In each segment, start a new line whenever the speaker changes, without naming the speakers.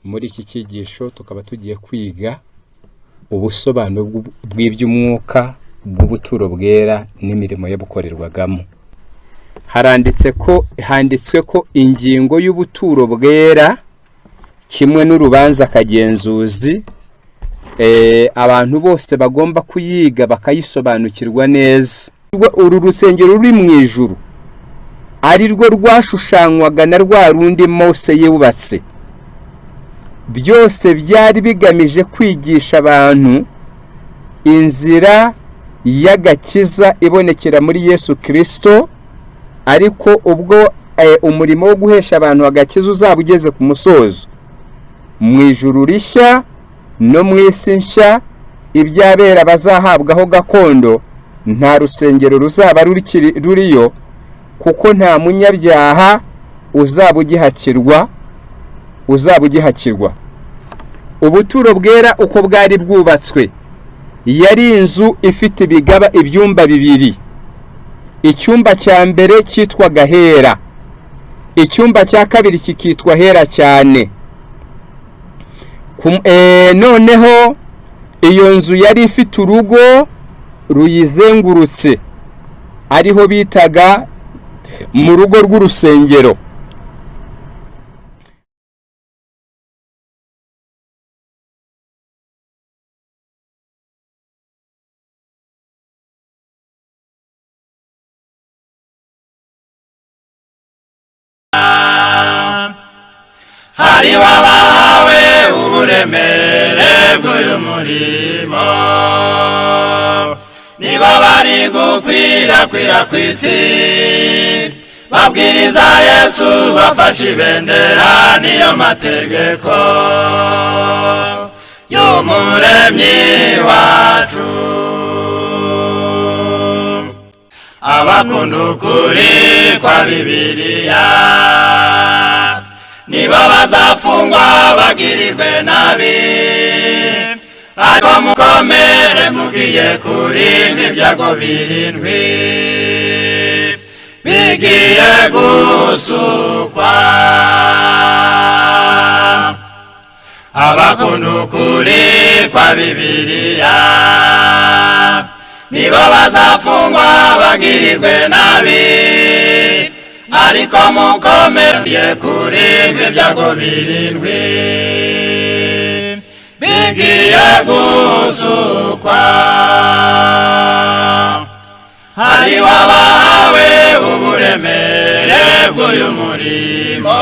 Muri iki cyigisho tukaba tugiye kwiga ubusobanuro bw'iby'umwuka bw'ubuturo bwera n'imirimo yabukorerwagamo. Haranditse ko handitswe ko ingingo y'ubuturo bwera kimwe n'urubanza kagenzuzi, abantu bose bagomba kuyiga bakayisobanukirwa neza. Uru rusengero ruri mu ijuru ari rwo rwashushanywaga na rwa rundi Mose yubatse, byose byari bigamije kwigisha abantu inzira y'agakiza ibonekera muri Yesu Kristo. Ariko ubwo umurimo wo guhesha abantu agakiza uzaba ugeze ku musozo, mu ijuru rishya no mu isi nshya, iby'abera bazahabwaho gakondo, nta rusengero ruzaba ruriyo, kuko nta munyabyaha uzaba ugihakirwa. Ubuturo bwera uko bwari bwubatswe, yari inzu ifite ibigaba ibyumba bibiri. Icyumba cya mbere cyitwaga Hera, icyumba cya kabiri kikitwa Hera cyane. Noneho iyo nzu yari ifite urugo ruyizengurutse, ariho bitaga mu rugo rw'urusengero.
Hari wabahawe uburemere bw'uyu murimo, nibo bari gukwirakwira ku isi, babwiriza Yesu bafashe ibendera, niyo mategeko y'umuremyi wacu. Abakunda ukuri kwa Bibiliya nibo bazafungwa bagirirwe nabi, ariko mukomere mugiye kurinda ibyago birindwi bigiye gusukwa. Abakunda ukuri kwa Bibiliya nibo bazafungwa bagirirwe nabi, ariko mukomere kurinda ibyago birindwi bigiye gusukwa. Hari wabahawe uburemere bw'uyu murimo,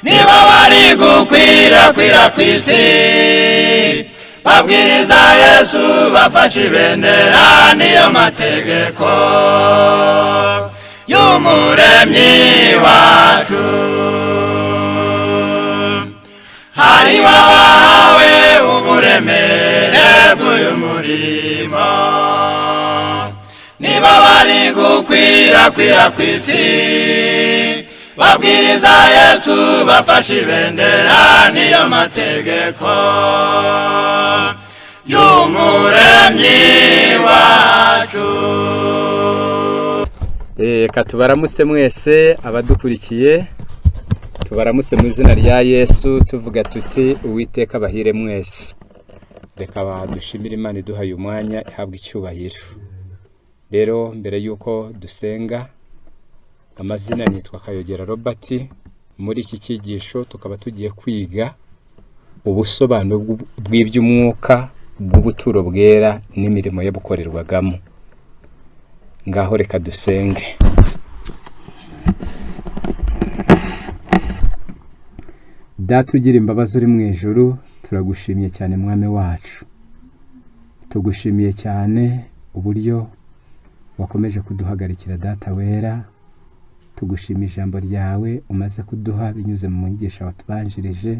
nibo bari gukwirakwira ku isi, babwiriza Yesu bafashe ibendera, niyo mategeko y'umuremyi wacu. Hari wabahawe uburemere bw'uyu murimo, nibo bari gukwirakwira ku isi, babwiriza Yesu bafashe ibendera, niyo mategeko y'umuremyi wacu.
Reka tubaramutse mwese abadukurikiye, tubaramutse mu izina rya Yesu, tuvuga tuti Uwiteka abahire mwese. Reka dushimire Imana iduhaye umwanya, ihabwa icyubahiro. Rero mbere y'uko dusenga, amazina nitwa Kayogera Robert. Muri iki cyigisho tukaba tugiye kwiga ubusobanuro bw'iby'umwuka bw'ubuturo bwera n'imirimo yabukorerwagamo. Ngaho reka dusenge. Data ugira imbabazi uri mu ijuru, turagushimiye cyane mwami wacu. Tugushimiye cyane uburyo wakomeje kuduhagarikira Data wera. Tugushimiye ijambo ryawe umaze kuduha binyuze mu mwigisha watubanjirije.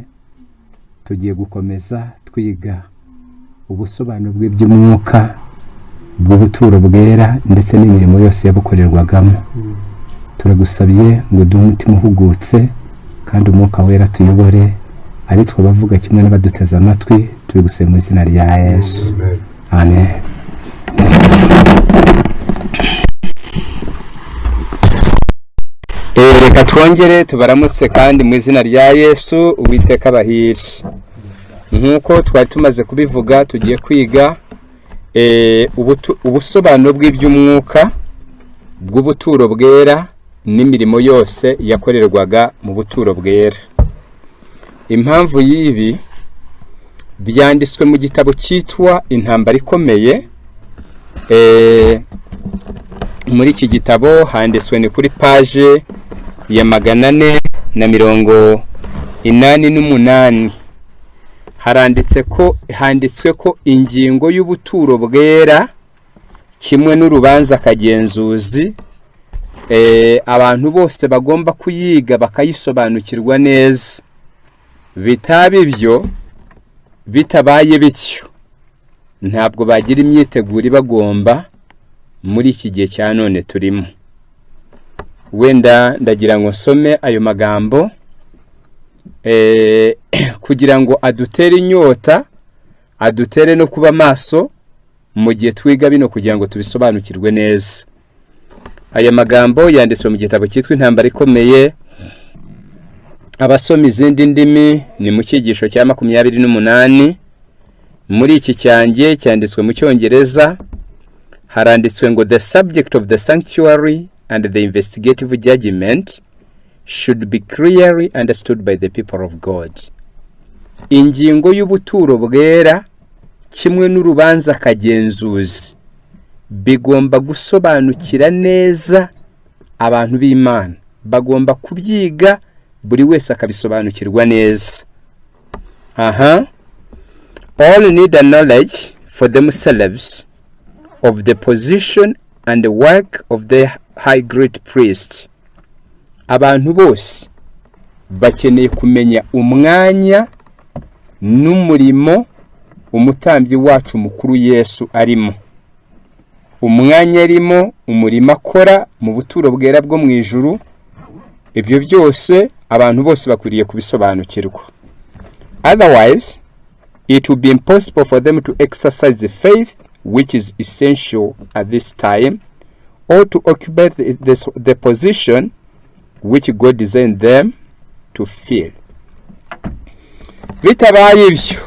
Tugiye gukomeza twiga ubusobanuro bw'iby'umwuka bw'ubuturo bwera ndetse n'imirimo yose yabukorerwagamo. Turagusabye ngo duhe umutima uhugutse kandi umwuka wera tuyobore, ari twe bavuga kimwe n'abaduteze amatwi, tubigusaba mu izina rya Yesu. Amen. Reka Twongere tubaramutse kandi mu izina rya Yesu. Uwiteka abahire. Nk'uko twari tumaze kubivuga, tugiye kwiga ubusobanuro bw'iby'umwuka bw'ubuturo bwera n'imirimo yose yakorerwaga mu buturo bwera. Impamvu y'ibi byanditswe mu gitabo cyitwa Intambara Ikomeye. Muri iki gitabo handitswe, ni kuri paje ya 488, haranditse ko, handitswe ko ingingo y'ubuturo bwera kimwe n'urubanza kagenzuzi, abantu bose bagomba kuyiga bakayisobanukirwa neza. Bitaba ibyo, bitabaye bityo, ntabwo bagira imyiteguro ibagomba muri iki gihe cya none turimo. Wenda ndagira ngo nsome ayo magambo kugira ngo adutere inyota, adutere no kuba maso mu gihe twiga bino, kugira ngo tubisobanukirwe neza. Aya magambo yanditswe mu gitabo cyitwa Intambara Ikomeye. Abasoma izindi ndimi, ni mu cyigisho cya 28. Muri iki cyanjye cyanditswe mu Cyongereza, haranditswe ngo: "The subject of the sanctuary and the investigative judgment should be clearly understood by the people of God." Ingingo y'ubuturo bwera kimwe n'urubanza kagenzuzi bigomba gusobanukira neza abantu b'Imana. Bagomba kubyiga, buri wese akabisobanukirwa neza. Aha, "All need a knowledge for themselves of the position and the work of the high great priest." Abantu bose bakeneye kumenya umwanya n'umurimo umutambyi wacu mukuru Yesu arimo, umwanya arimo, umurimo akora mu buturo bwera bwo mu ijuru. Ibyo byose abantu bose bakwiriye kubisobanukirwa. "Otherwise it will be impossible for them to exercise the faith which is essential at this time, or to occupy the position which God designed them to fill." Bitabaye ibyo,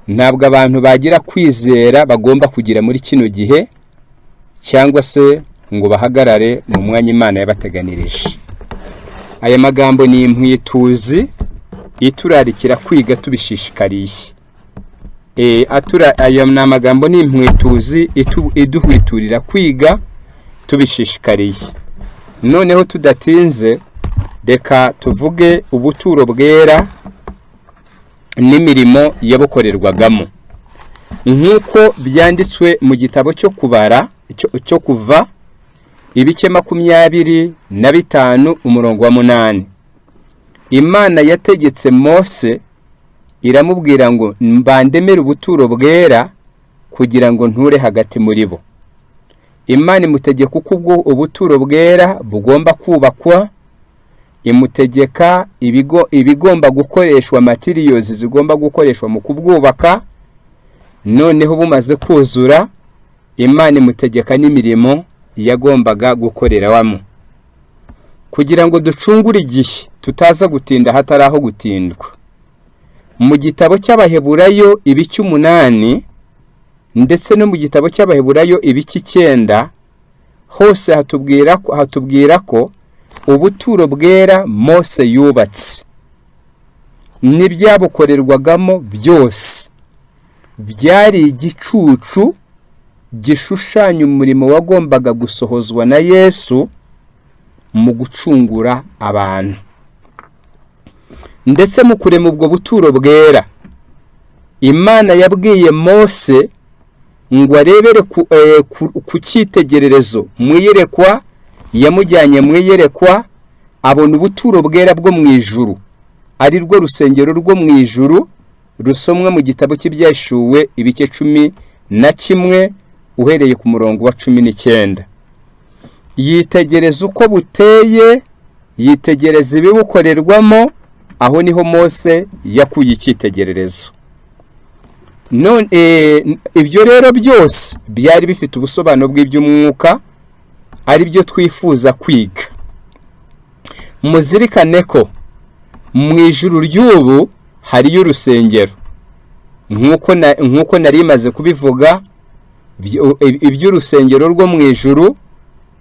ntabwo abantu bagira kwizera bagomba kugira muri kino gihe, cyangwa se ngo bahagarare mu mwanya Imana yabateganirije. Aya magambo ni impwituzi iturarikira kwiga tubishishikariye. Aya ni amagambo, ni impwituzi iduhwiturira kwiga tubishishikariye. Noneho tudatinze, reka tuvuge ubuturo bwera n'imirimo yabukorerwagamo, nk'uko byanditswe mu gitabo cyo Kubara, cyo Kuva, ibice 25, umurongo wa 8. Imana yategetse Mose, iramubwira ngo: "Mbandemere ubuturo bwera kugira ngo nture hagati muri bo." Imana imutegeka uko ubwo ubuturo bwera bugomba kubakwa, imutegeka ibigomba gukoreshwa, materials zigomba gukoreshwa mu kubwubaka. Noneho bumaze kuzura, Imana imutegeka n'imirimo yagombaga gukorerwamo. Kugira ngo ducungure igihe, tutaza gutinda hatari aho gutindwa, mu gitabo cy'Abaheburayo ibice 8, ndetse no mu gitabo cy'Abaheburayo ibice 9, hose hatubwira ko ubuturo bwera Mose yubatse n'ibyabukorerwagamo byose byari igicucu gishushanya umurimo wagombaga gusohozwa na Yesu mu gucungura abantu. Ndetse mu kurema ubwo buturo bwera, Imana yabwiye Mose ngo arebere ku cyitegererezo mu iyerekwa. Yamujyanye mu iyerekwa, abona ubuturo bwera bwo mu ijuru, ari rwo rusengero rwo mu ijuru rusomwa mu gitabo cy'Ibyahishuwe, ibice 11, uhereye ku murongo wa 19. Yitegereza uko buteye, yitegereza ibibukorerwamo. Aho niho Mose yakuye icyitegererezo. None ibyo rero byose byari bifite ubusobanuro bw'iby'umwuka, ari byo twifuza kwiga.
Muzirikane ko mu ijuru ry'ubu hariyo urusengero, nk'uko nari maze kubivuga. Iby'urusengero rwo mu ijuru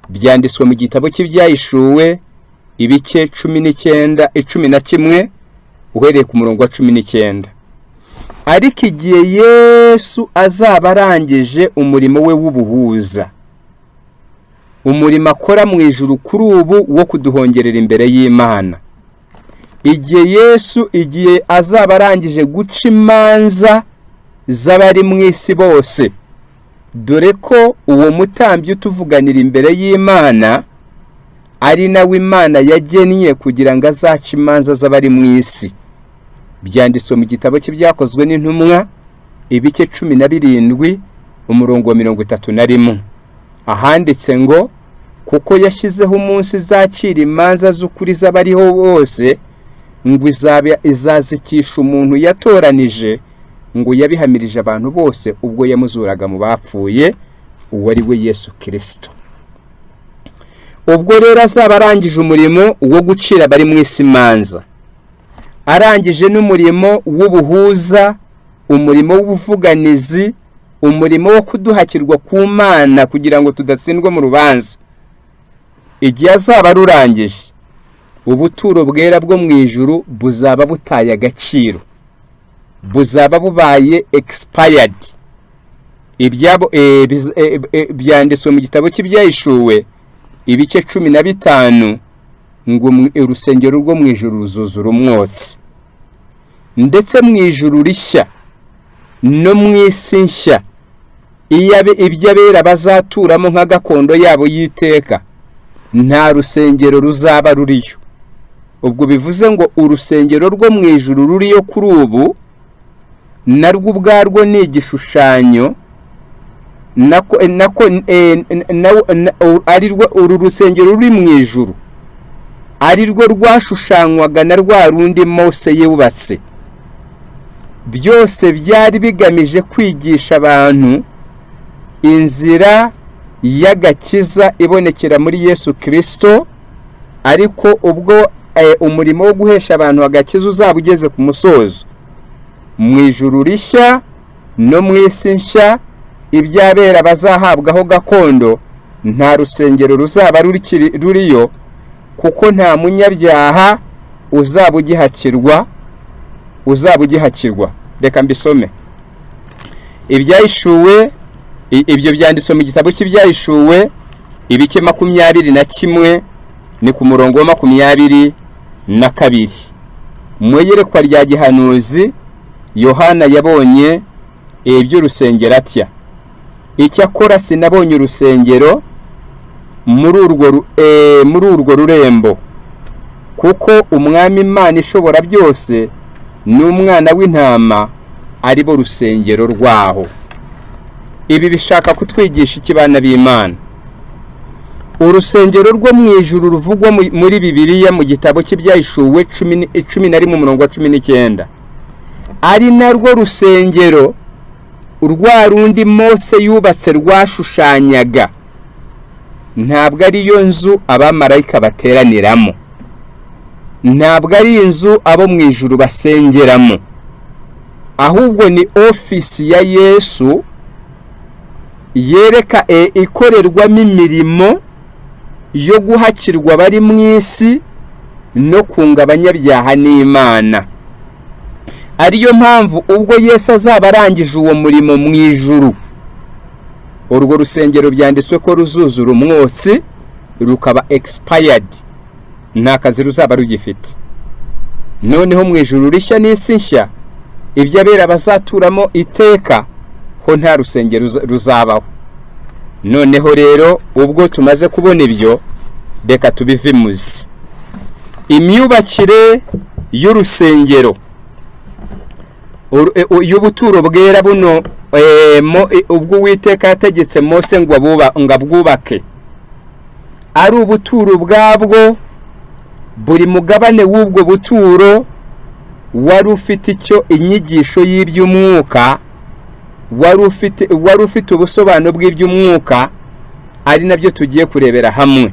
byanditswe mu gitabo cy'Ibyahishuwe, ibice 19, 11, uhereye ku murongo wa 19. Ariko igihe Yesu azaba arangije umurimo we w'ubuhuza, umurimo akora mu ijuru kuri ubu wo kuduhongerera imbere y'Imana, igihe Yesu, igihe azaba arangije guca imanza z'abari mu isi bose, dore ko uwo mutambyi utuvuganira imbere y'Imana ari nawe Imana yagennye kugira ngo azace imanza z'abari mu isi, byanditswe mu gitabo cy'Ibyakozwe n'Intumwa, ibice 17, umurongo wa 31, ahanditse ngo: "Kuko yashyizeho umunsi izacira imanza z'ukuri z'abariho bose, ngo izazikisha umuntu yatoranije, ngo yabihamirije abantu bose ubwo yamuzuraga mu bapfuye, uwo ari we Yesu Kirisito." Ubwo rero azaba arangije umurimo wo gucira abari mu isi imanza, arangije n'umurimo w'ubuhuza, umurimo w'ubuvuganizi, umurimo wo kuduhakirwa ku Mana kugira ngo tudatsindwa mu rubanza, igihe azaba arurangije, ubuturo bwera bwo mu ijuru buzaba butaye agaciro, buzaba bubaye expired. Ibyabo byanditswe mu gitabo cy'Ibyahishuwe, ibice 15, ngo urusengero rwo mu ijuru ruzuzura umwotsi. Ndetse mu ijuru rishya no mu isi nshya, ibyo abera bazaturamo nka gakondo yabo y'iteka, nta rusengero ruzaba ruriyo. Ubwo bivuze ngo urusengero rwo mu ijuru ruriyo kuri ubu narwo ubwarwo ni igishushanyo, nako ari rwo uru rusengero ruri mu ijuru, ari rwo rwashushanywaga na rwa rundi Mose yubatse. Byose byari bigamije kwigisha abantu inzira y'agakiza ibonekera muri Yesu Kirisito. Ariko ubwo umurimo wo guhesha abantu agakiza uzaba ugeze ku musozo, mu ijuru rishya no mu isi nshya, iby'abera bazahabwaho gakondo, nta rusengero ruzaba ruriyo, kuko nta munyabyaha uzaba ugihakirwa. Reka mbisome Ibyahishuwe. Ibyo byanditswe mu gitabo cy'Ibyahishuwe, ibice 21, ni ku murongo wa 22. Mu iyerekwa rya gihanuzi, Yohana yabonye iby'urusengero atya: "Icyakora sinabonye urusengero muri urwo rurembo, kuko Umwami Imana ishobora byose n'Umwana w'Intama ari bo rusengero rwaho." Ibi bishaka kutwigisha iki, bana b'Imana? Urusengero rwo mu ijuru ruvugwa muri Bibiliya mu gitabo cy'Ibyahishuwe 11, umurongo wa 19, ari narwo rusengero rwa rundi Mose yubatse rwashushanyaga, ntabwo ariyo nzu abamarayika bateraniramo, ntabwo ari inzu abo mu ijuru basengeramo, ahubwo ni ofisi ya Yesu yereka ikorerwamo imirimo yo guhakirwa abari mu isi no kunga abanyabyaha n'Imana. Ariyo mpamvu ubwo Yesu azaba arangije uwo murimo mu ijuru, urwo rusengero byanditswe ko ruzuzura umwotsi, rukaba expired, nta kazi ruzaba rugifite. Noneho mu ijuru rishya n'isi nshya, ibyo abera bazaturamo iteka, ho nta rusengero ruzabaho. Noneho rero ubwo tumaze kubona ibyo, reka tubive imuzi. Imyubakire y'urusengero y'ubuturo bwera buno, ubwo Uwiteka yategetse Mose ngo abwubake, ari ubuturo ubwabwo, buri mugabane w'ubwo buturo wari ufite icyo inyigisho y'iby'umwuka, wari ufite ubusobanuro bw'iby'umwuka, ari nabyo tugiye kurebera hamwe.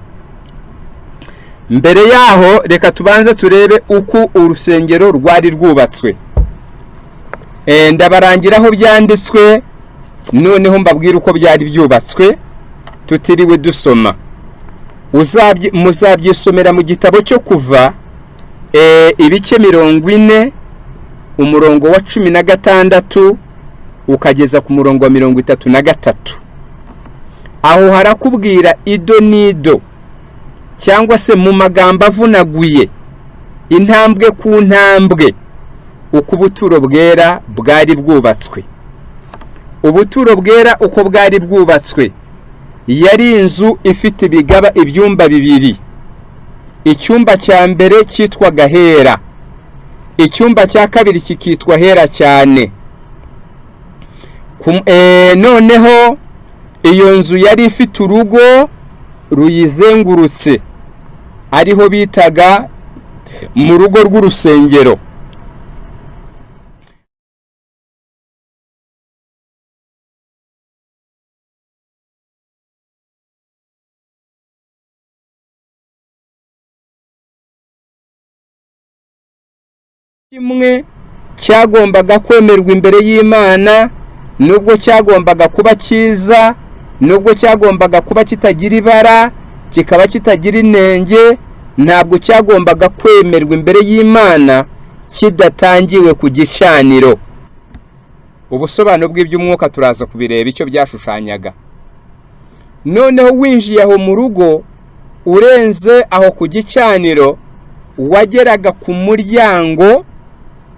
Mbere yaho reka tubanze turebe uko urusengero rwari rwubatswe. Ndabarangiraho byanditswe, noneho mbabwire uko byari byubatswe tutiriwe dusoma. Muzabyisomera mu gitabo cyo Kuva ibice 40 umurongo wa 16 ukageza ku murongo wa 33. Aho harakubwira ido n'ido, cyangwa se mu magambo avunaguye, intambwe ku ntambwe, uko ubuturo bwera bwari bwubatswe. Ubuturo bwera uko bwari bwubatswe, yari inzu ifite ibigaba ibyumba bibiri. Icyumba cya mbere cyitwaga Hera, icyumba cya kabiri kikitwa Hera cyane. Noneho iyo nzu yari ifite urugo ruyizengurutse, ariho bitaga mu rugo rw'urusengero. Kimwe cyagombaga kwemerwa imbere y'Imana, nubwo cyagombaga kuba cyiza, nubwo cyagombaga kuba kitagira ibara, kikaba kitagira inenge, ntabwo cyagombaga kwemerwa imbere y'Imana kidatangiwe ku gicaniro. Ubusobanuro bw'iby'umwuka turaza kubireba icyo byashushanyaga. Noneho winjiye aho mu rugo, urenze aho ku gicaniro, wageraga ku muryango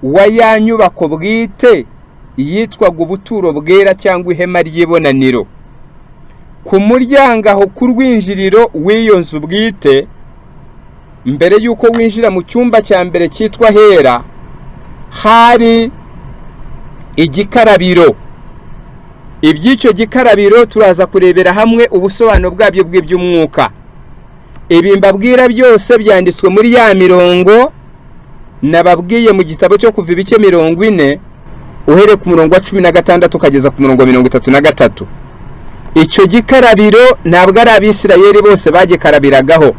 wa ya nyubako bwite yitwaga ubuturo bwera cyangwa ihema ry'ibonaniro. Ku muryango aho ku rwinjiriro w'iyo nzu bwite, mbere y'uko winjira mu cyumba cya mbere cyitwa Hera, hari igikarabiro. Iby'icyo gikarabiro turaza kurebera hamwe ubusobanuro bwabyo bw'iby'umwuka. Ibi mbabwira byose byanditswe muri ya mirongo nababwiye mu gitabo cyo Kuva ibice 40, uhereye ku murongo wa 16 ukageza ku murongo wa 33. Icyo gikarabiro ntabwo ari Abisirayeli bose bagikarabiragaho,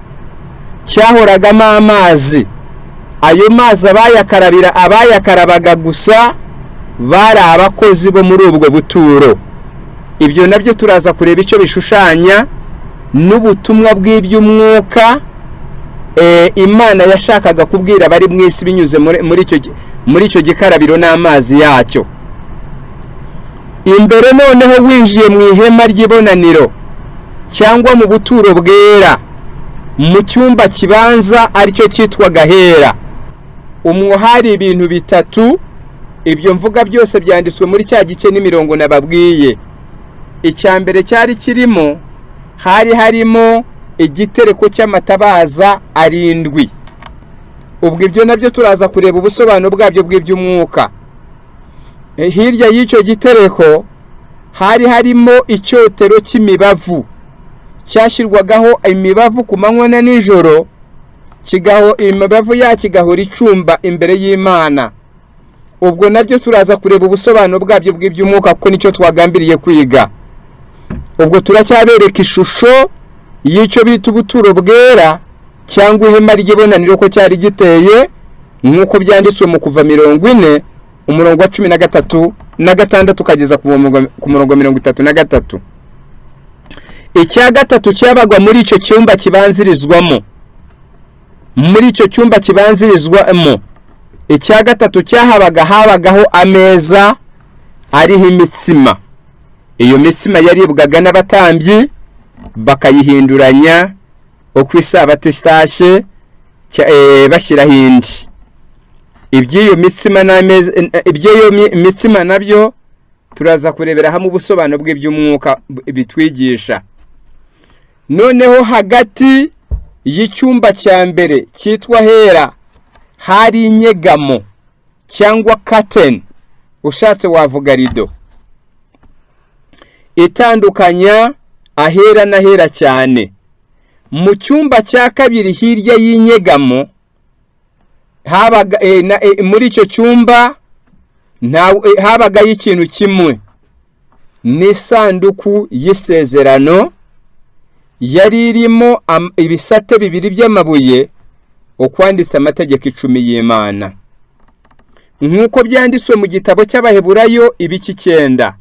cyahoragamo amazi. Ayo mazi abayakarabaga gusa bari abakozi bo muri ubwo buturo. Ibyo nabyo turaza kureba icyo bishushanya n'ubutumwa bw'iby'umwuka Imana yashakaga kubwira abari mu isi binyuze muri icyo gikarabiro n'amazi yacyo. Imbere noneho winjiye mu ihema ry'ibonaniro cyangwa mu buturo bwera, mu cyumba kibanza aricyo cyitwaga Hera, umwo hari ibintu bitatu. Ibyo mvuga byose byanditswe muri cya gice n'imirongo nababwiye. Icya mbere cyari kirimo, hari harimo igitereko cy'amatabaza 7. Ubwo ibyo nabyo turaza kureba ubusobanuro bwabyo bw'iby'umwuka. Hirya y'icyo gitereko hari harimo icyotero cy'imibavu, cyashyirwagaho imibavu ku manywa na nijoro, kigaho imibavu yakigahora icumba imbere y'Imana. Ubwo nabyo turaza kureba ubusobanuro bwabyo bw'iby'umwuka, kuko nicyo twagambiriye kwiga. Ubwo turacyabereka ishusho y'icyo bita ubuturo bwera cyangwa ihema ry'ibonaniro ko cyari giteye, nk'uko byanditswe mu Kuva 40 umurongo wa 13 na 6 ukageza ku murongo 33. Icya gatatu cyabagwa muri icyo cyumba kibanzirizwamo, muri icyo cyumba kibanzirizwamo, icya gatatu cyahabaga, habagaho ameza ariho imitsima. Iyo mitsima yaribwaga n'abatambyi bakayihinduranya uko isabato itashye, bashyiraho indi. Iby'iyo mitsima n'ameza, iby'iyo mitsima nabyo turaza kurebera hamwe ubusobanuro bw'iby'umwuka bitwigisha. Noneho hagati y'icyumba cya mbere cyitwa Hera hari inyegamo cyangwa curtain, ushatse wavuga rido, itandukanya ahera n'ahera cyane. Mu cyumba cya kabiri hirya y'inyegamo habaga muri icyo cyumba habagayo ikintu kimwe, n'isanduku y'isezerano Yari irimo ibisate bibiri by'amabuye ukwanditse amategeko 10 y'Imana, nk'uko byanditswe mu gitabo cy'Abaheburayo ibice 9,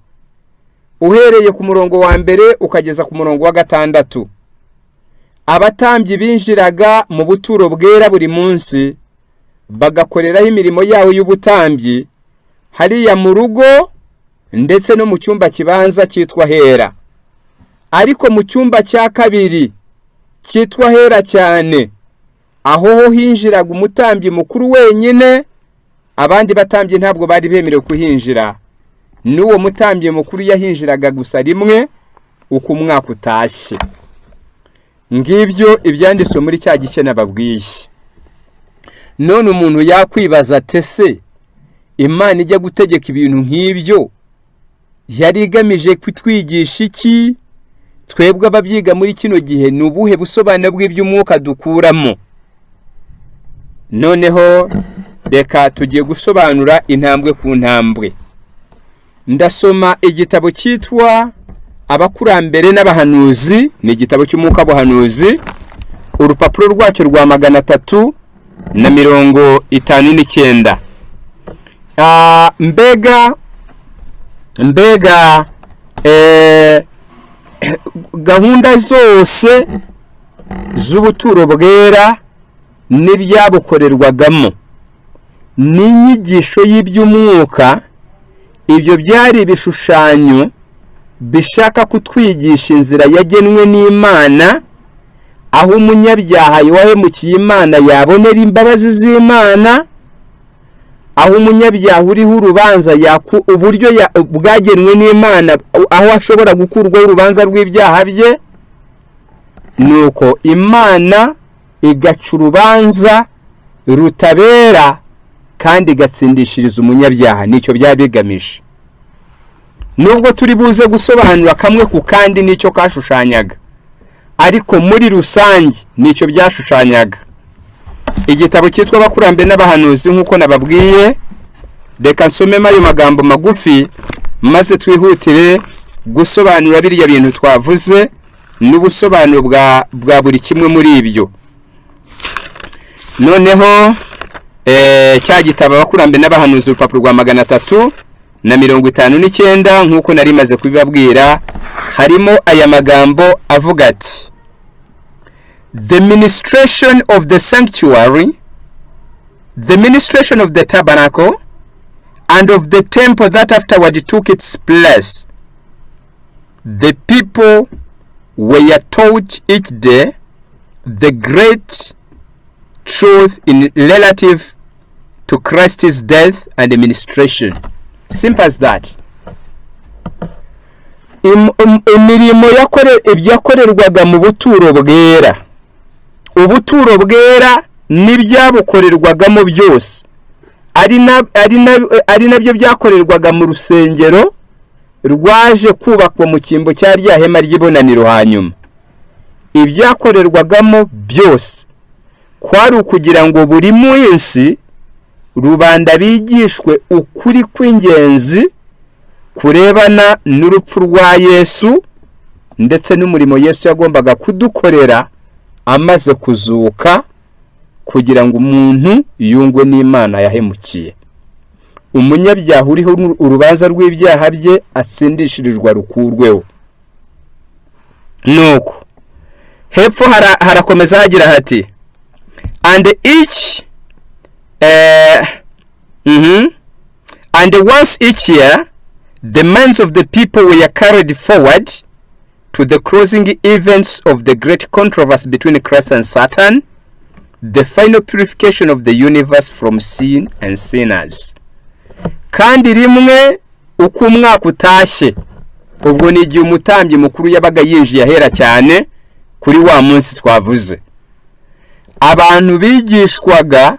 uhereye ku murongo wa 1 ukageza ku murongo wa 6. Abatambyi binjiraga mu buturo bwera buri munsi, bagakoreraho imirimo yabo y'ubutambyi hariya mu rugo ndetse no mu cyumba kibanza cyitwa Hera. Ariko mu cyumba cya kabiri cyitwa Hera cyane, aho ho hinjiraga umutambyi mukuru wenyine, abandi batambyi ntabwo bari bemerewe kuhinjira. N'uwo mutambyi mukuru yahinjiraga gusa rimwe uko umwaka utashye. Ngibyo ibyanditswe muri cya gice nababwiye. None umuntu yakwibaza ati: ese Imana ijya gutegeka ibintu nk'ibyo yari igamije kutwigisha iki? Twebwe ababyiga muri kino gihe, ni ubuhe busobanuro bw'iby'umwuka dukuramo? Noneho reka tugiye gusobanura intambwe ku ntambwe. Ndasoma igitabo cyitwa Abakurambere n'Abahanuzi, ni igitabo cy'umwuka buhanuzi, urupapuro rwacyo rwa 359. Mbega gahunda zose z'ubuturo bwera n'ibyabukorerwagamo n'inyigisho y'iby'umwuka, ibyo byari ibishushanyo bishaka kutwigisha inzira yagenwe n'Imana, aho umunyabyaha wahemukiye Imana yabonera imbabazi z'Imana, aho umunyabyaha uriho urubanza uburyo bwagenwe n'Imana aho ashobora gukurwaho urubanza rw'ibyaha bye. Nuko Imana igaca urubanza rutabera kandi igatsindishiriza umunyabyaha. Nicyo byaba bigamije, nubwo turi buze gusobanura kamwe ku kandi nicyo kashushanyaga, ariko muri rusange nicyo byashushanyaga. Igitabo cyitwa Abakurambere n'Abahanuzi, nk'uko nababwiye, reka nsomemo ayo magambo magufi maze twihutire gusobanura biriya bintu twavuze n'ubusobanuro bwa buri kimwe muri ibyo. Noneho cya gitabo Abakurambere n'Abahanuzi, urupapuro rwa 359, nk'uko nari maze kubibabwira, harimo aya magambo avuga ati: "The ministration of the sanctuary, the ministration of the tabernacle and of the temple that afterward took its place, the people were taught each day the great truth in relative to Christ's death and ministration." Simple as that. Imirimo ibyakorerwaga mu buturo bwera, ubuturo bwera n'ibyabukorerwagamo byose, ari nabyo byakorerwaga mu rusengero rwaje kubakwa mu cyimbo cya rya hema ry'ibonaniro hanyuma, ibyakorerwagamo byose kwari ukugira ngo buri munsi rubanda bigishwe ukuri kw'ingenzi kurebana n'urupfu rwa Yesu ndetse n'umurimo Yesu yagombaga kudukorera amaze kuzuka, kugira ngo umuntu yungwe n'Imana yahemukiye, umunyabyaha uriho urubanza rw'ibyaha bye atsindishirizwa rukurweho. Nuko hepfo harakomeza hagira hati: "And each and once each year the minds of the people were carried forward to the closing events of the great controversy between Christ and Satan, the final purification of the universe from sin and sinners." Kandi rimwe uko umwaka utashye, ubwo ni igihe umutambyi mukuru yabaga yinjiye ahera cyane kuri wa munsi twavuze, abantu bigishwaga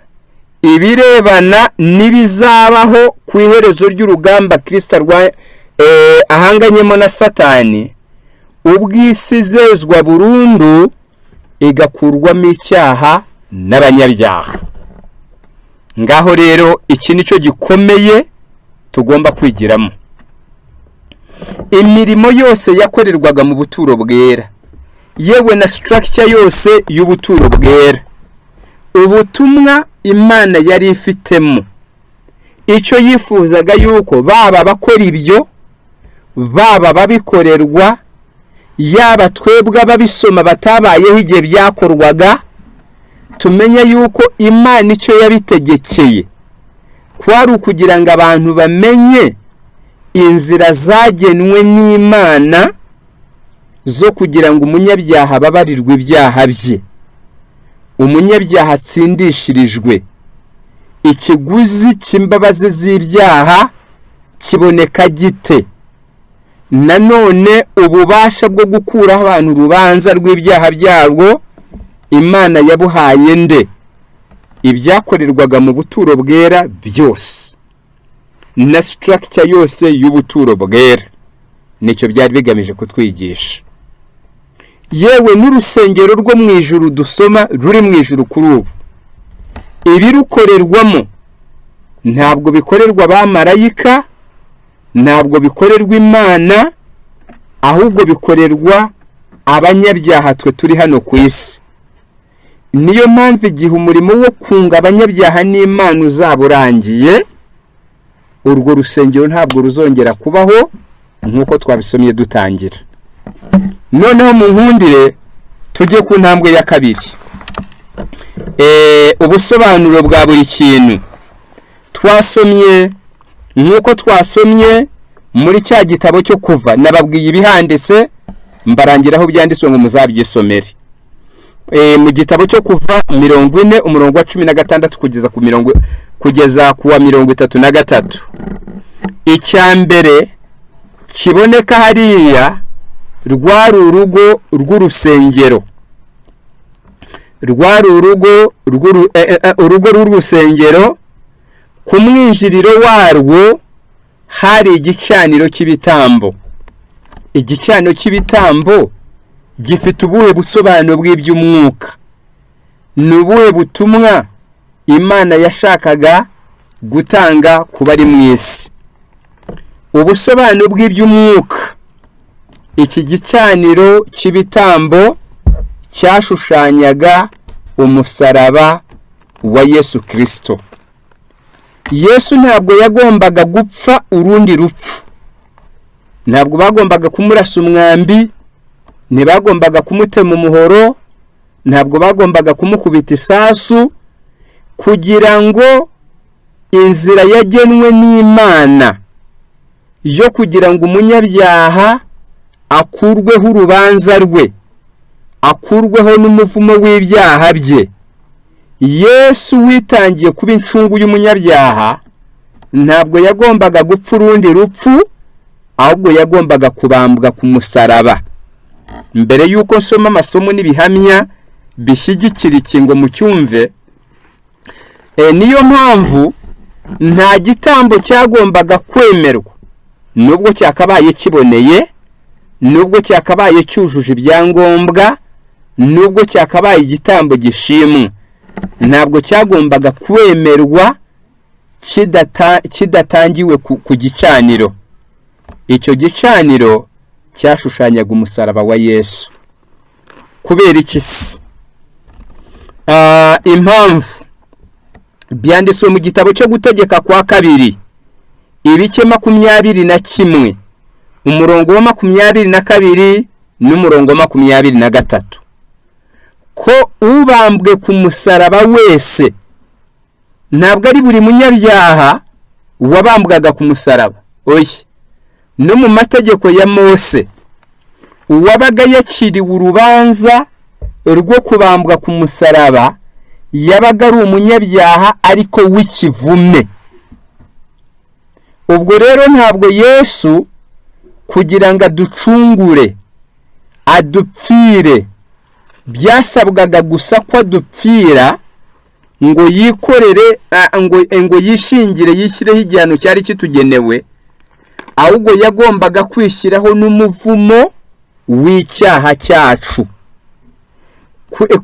ibirebana n'ibizabaho ku iherezo ry'urugamba Kirisita ahanganyemo na Satani, ubw'isi izezwa burundu igakurwamo icyaha n'abanyabyaha. Ngaho rero iki nicyo gikomeye tugomba kwigiramo. Imirimo yose yakorerwaga mu buturo bwera Yewe na structure yose y'ubuturo bwera, ubutumwa Imana yari ifitemo, icyo yifuzaga yuko baba bakora ibyo, baba babikorerwa, yaba twebwe ababisoma batabayeho igihe byakorwaga, tumenye yuko Imana icyo yabitegekeye kwari ukugira ngo abantu bamenye inzira zagenwe n'Imana zo kugira ngo umunyabyaha ababarirwe ibyaha bye, umunyabyaha atsindishirijwe. Ikiguzi cy'imbabazi z'ibyaha kiboneka gite? Nanone ububasha bwo gukuraho abantu urubanza rw'ibyaha byarwo Imana yabuhaye nde? Ibyakorerwaga mu buturo bwera byose na structure yose y'ubuturo bwera nicyo byari bigamije kutwigisha. Yewe n'urusengero rwo mu ijuru dusoma ruri mu ijuru kuri ubu, ibirukorerwamo ntabwo bikorerwa abamarayika, ntabwo bikorerwa Imana, ahubwo bikorerwa abanyabyaha twe turi hano ku isi. Niyo mpamvu igihe umurimo wo kunga abanyabyaha n'Imana uzaba urangiye, urwo rusengero ntabwo ruzongera kubaho nk'uko twabisomye dutangira. Noneho mu nkundire tujye ku ntambwe ya kabiri, ubusobanuro bwa buri kintu twasomye. Nk'uko twasomye muri cya gitabo cyo Kuva, nababwiye ibihanditse, mbarangira aho byanditswe ngo muzabyisomere. Mu gitabo cyo Kuva 40, umurongo wa 16 kugeza ku wa 33, icya mbere kiboneka hariya rwari urugo rw'urusengero, rwari urugo rw'urusengero. Ku mwinjiriro warwo hari igicaniro cy'ibitambo. Igicaniro cy'ibitambo gifite ubuhe busobanuro bw'iby'umwuka? Ni ubuhe butumwa Imana yashakaga gutanga ku bari mu isi? Ubusobanuro bw'iby'umwuka, iki gicaniro cy'ibitambo cyashushanyaga umusaraba wa Yesu Kirisito. Yesu ntabwo yagombaga gupfa urundi rupfu, ntabwo bagombaga kumurasa umwambi, ntibagombaga kumutema umuhoro, ntabwo bagombaga kumukubita isasu, kugira ngo inzira yagenwe n'Imana yo kugira ngo umunyabyaha akurweho urubanza rwe, akurweho n'umuvumo w'ibyaha bye. Yesu witangiye kuba incungu y'umunyabyaha ntabwo yagombaga gupfa urundi rupfu, ahubwo yagombaga kubambwa ku musaraba. Mbere y'uko nsoma amasomo n'ibihamya bishyigikira iki ngo mucyumve, niyo mpamvu nta gitambo cyagombaga kwemerwa, nubwo cyakabaye kiboneye, nubwo cyakabaye cyujuje ibyangombwa, nubwo cyakabaye igitambo gishimwa, ntabwo cyagombaga kwemerwa kidatangiwe ku gicaniro. Icyo gicaniro cyashushanyaga umusaraba wa Yesu. Kubera iki se? Impamvu byanditswe mu gitabo cyo Gutegeka kwa Kabiri, ibice 21, umurongo wa 22 n'umurongo wa 23, ko ubambwe ku musaraba wese, ntabwo ari buri munyabyaha wabambwaga ku musaraba, oya. No mu mategeko ya Mose, uwabaga yaciriwe urubanza rwo kubambwa ku musaraba yabaga ari umunyabyaha ariko w'ikivume. Ubwo rero ntabwo Yesu kugira ngo aducungure, adupfire, byasabwaga gusa ko adupfira ngo yikorere, ngo yishingire, yishyireho igihano cyari kitugenewe, ahubwo yagombaga kwishyiraho n'umuvumo w'icyaha cyacu.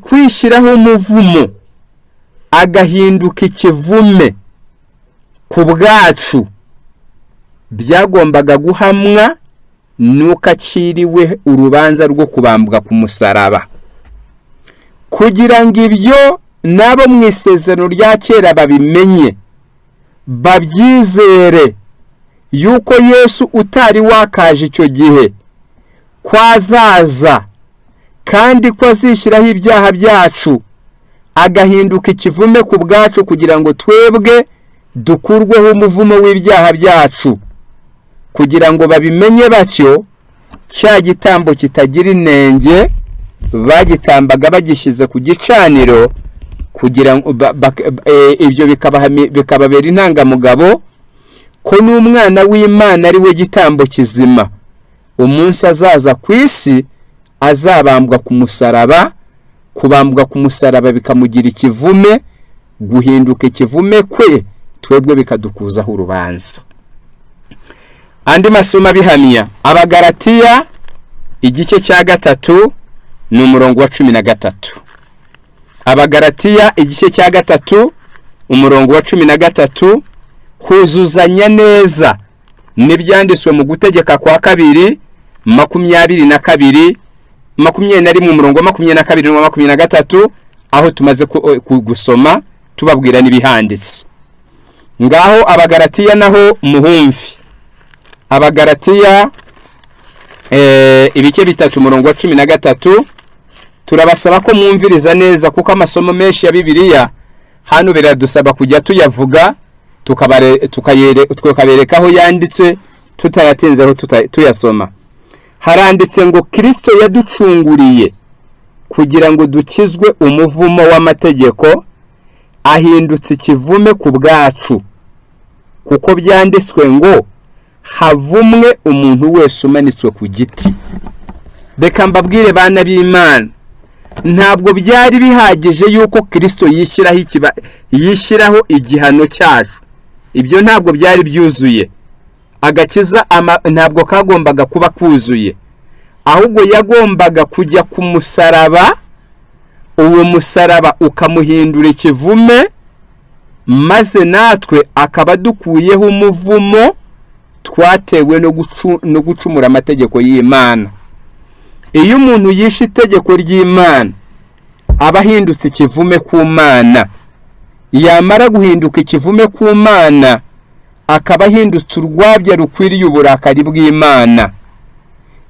Kwishyiraho umuvumo agahinduka ikivume ku bwacu byagombaga guhamwa Nuko aciriwe urubanza rwo kubambwa ku musaraba, kugira ngo ibyo nabo mu isezerano rya kera babimenye, babyizere yuko Yesu utari wakaje icyo gihe ko azaza, kandi ko azishyiraho ibyaha byacu, agahinduka ikivume ku bwacu, kugira ngo twebwe dukurweho umuvumo w'ibyaha byacu. Kugira ngo babimenye batyo, cya gitambo kitagira inenge bagitambaga bagishyize ku gicaniro, kugira ngo ibyo bikababera intangamugabo ko n'umwana w'Imana ari we gitambo kizima, umunsi azaza ku isi azabambwa ku musaraba. Kubambwa ku musaraba bikamugira ikivume, guhinduka ikivume kwe twebwe bikadukuzaho urubanza. Andi masomo abihamya: Abagaratiya igice cya 3 ni umurongo wa 13. Abagaratiya igice cya 3 umurongo wa 13, huzuzanya neza n'ibyanditswe mu Gutegeka kwa Kabiri 22, 21, umurongo wa 22 n'uwa 23, aho tumaze gusoma tubabwira n'ibihanditse. Ngaho Abagaratiya naho muhumvi. Abagaratiya ibice 3 umurongo wa 13. Turabasaba ko mwumviriza neza, kuko amasomo menshi ya Bibiliya hano biradusaba kujya tuyavuga, tukabereka aho yanditse, tutayatinzeho tuyasoma. Haranditse ngo Kristo yaducunguriye kugira ngo dukizwe umuvumo w'amategeko, ahindutse ikivume ku bwacu, kuko byanditswe ngo havumwe umuntu wese umanitswe ku giti. Reka mbabwire bana b'Imana, ntabwo byari bihagije yuko Kristo yishyiraho igihano cyacu. Ibyo ntabwo byari byuzuye. Agakiza ntabwo kagombaga kuba kuzuye, ahubwo yagombaga kujya ku musaraba, uwo musaraba ukamuhindura ikivume, maze natwe akaba dukuyeho umuvumo twatewe no gucumura amategeko y'Imana. Iyo umuntu yishe itegeko ry'Imana aba ahindutse ikivume ku Mana. Yamara guhinduka ikivume ku Mana, akaba ahindutse urwabya rukwiriye uburakari bw'Imana.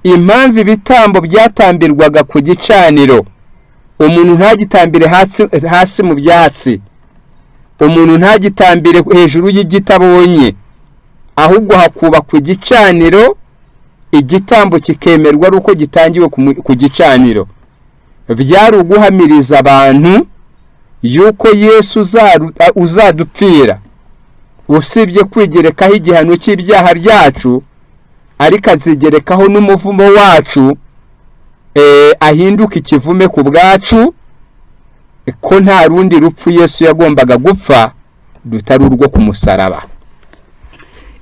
Impamvu ibitambo byatambirwaga ku gicaniro, umuntu ntagitambire hasi mu byatsi, umuntu ntagitambire hejuru y'igiti abonye, ahubwo hakubakwa igicaniro, igitambo kikemerwa ari uko gitangiwe ku gicaniro, byari uguhamiriza abantu yuko Yesu uzadupfira, usibye kwigerekaho igihano cy'ibyaha byacu, ariko azigerekaho n'umuvumo wacu, ahinduka ikivume ku bwacu, ko nta rundi rupfu Yesu yagombaga gupfa rutari urwo ku musaraba.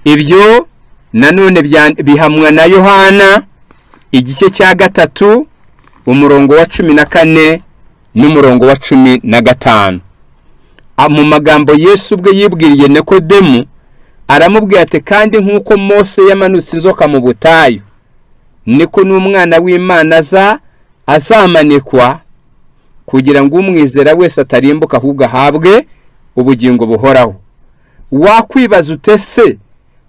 Ibyo nanone bihamwa na Yohana igice cya 3 umurongo wa 14 n'umurongo wa 15. Mu magambo Yesu ubwe yibwiriye Nikodemu, aramubwira ati kandi nk'uko Mose yamanutse inzoka mu butayu, niko n'umwana w'Imana azamanikwa, kugira ngo umwizera wese atarimbuka ahubwo ahabwe ubugingo buhoraho. Wakwibaza ute se,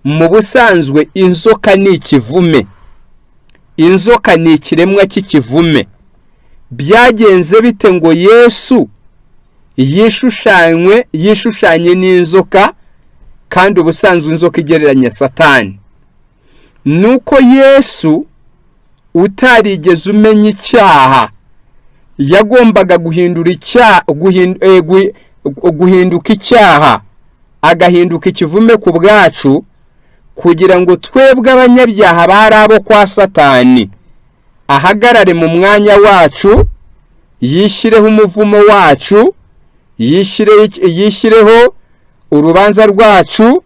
mu busanzwe inzoka ni ikivume, inzoka ni ikiremwa cy'ikivume, byagenze bite ngo Yesu yishushanye n'inzoka, kandi ubusanzwe inzoka igereranya Satani? Nuko Yesu utarigeze umenya icyaha yagombaga guhinduka icyaha, agahinduka ikivume ku bwacu, kugira ngo twebwe abanyabyaha bari abo kwa Satani ahagarare mu mwanya wacu, yishyireho umuvumo wacu, yishyireho urubanza rwacu,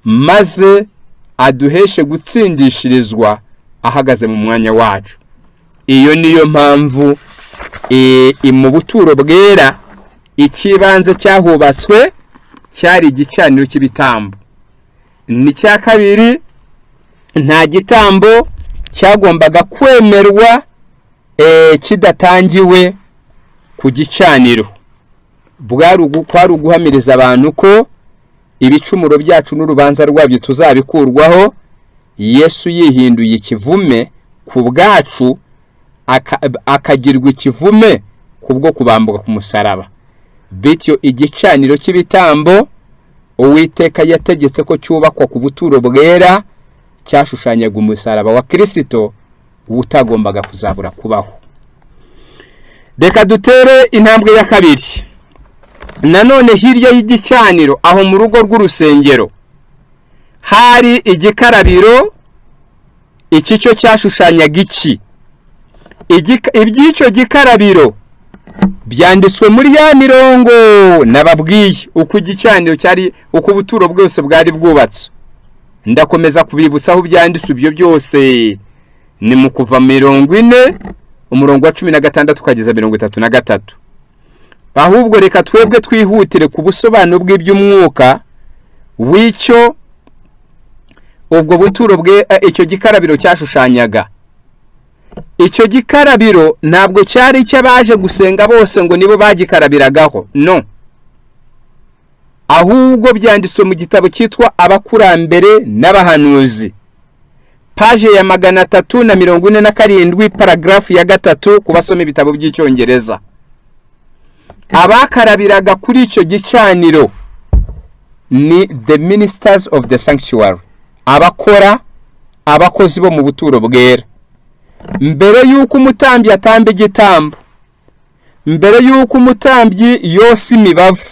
maze aduheshe gutsindishirizwa ahagaze mu mwanya wacu. Iyo niyo mpamvu mu buturo bwera ikibanze cyahubatswe cyari igicaniro cy'ibitambo. N'icya kabiri, nta gitambo cyagombaga kwemerwa kidatangiwe ku gicaniro. Kwari uguhamiriza abantu ko ibicumuro byacu n'urubanza rwabyo tuzabikurwaho Yesu yihinduye ikivume ku bwacu, akagirwa ikivume kubwo kubambuka ku musaraba. Bityo igicaniro cy'ibitambo Uwiteka yategetse ko cyubakwa ku buturo bwera cyashushanyaga umusaraba wa Kirisito utagombaga kuzabura kubaho. Reka dutere intambwe ya kabiri. Nanone hirya y'igicaniro, aho mu rugo rw'urusengero, hari igikarabiro. Iki cyo cyashushanyaga iki? Iby'icyo gikarabiro byanditswe muri ya mirongo nababwiye, uko igicaniro cyari, uko ubuturo bwose bwari bwubatse. Ndakomeza kubibutsa aho byanditswe ibyo byose, ni mu Kuva 40, umurongo wa 16 ukageza 33. Ahubwo reka twebwe twihutire ku busobanuro bw'iby'umwuka w'icyo ubwo buturo bwe, icyo gikarabiro cyashushanyaga. Icyo gikarabiro ntabwo cyari icy'abaje gusenga bose ngo nibo bagikarabiragaho, no, ahubwo byanditswe mu gitabo cyitwa Abakurambere n'Abahanuzi, paje ya 347, paragarafu ya 3, ku basoma ibitabo by'Icyongereza. Abakarabiraga kuri icyo gicaniro ni the ministers of the sanctuary, abakora, abakozi bo mu buturo bwera. Mbere y'uko umutambyi atamba igitambo, mbere y'uko umutambyi yosa imibavu,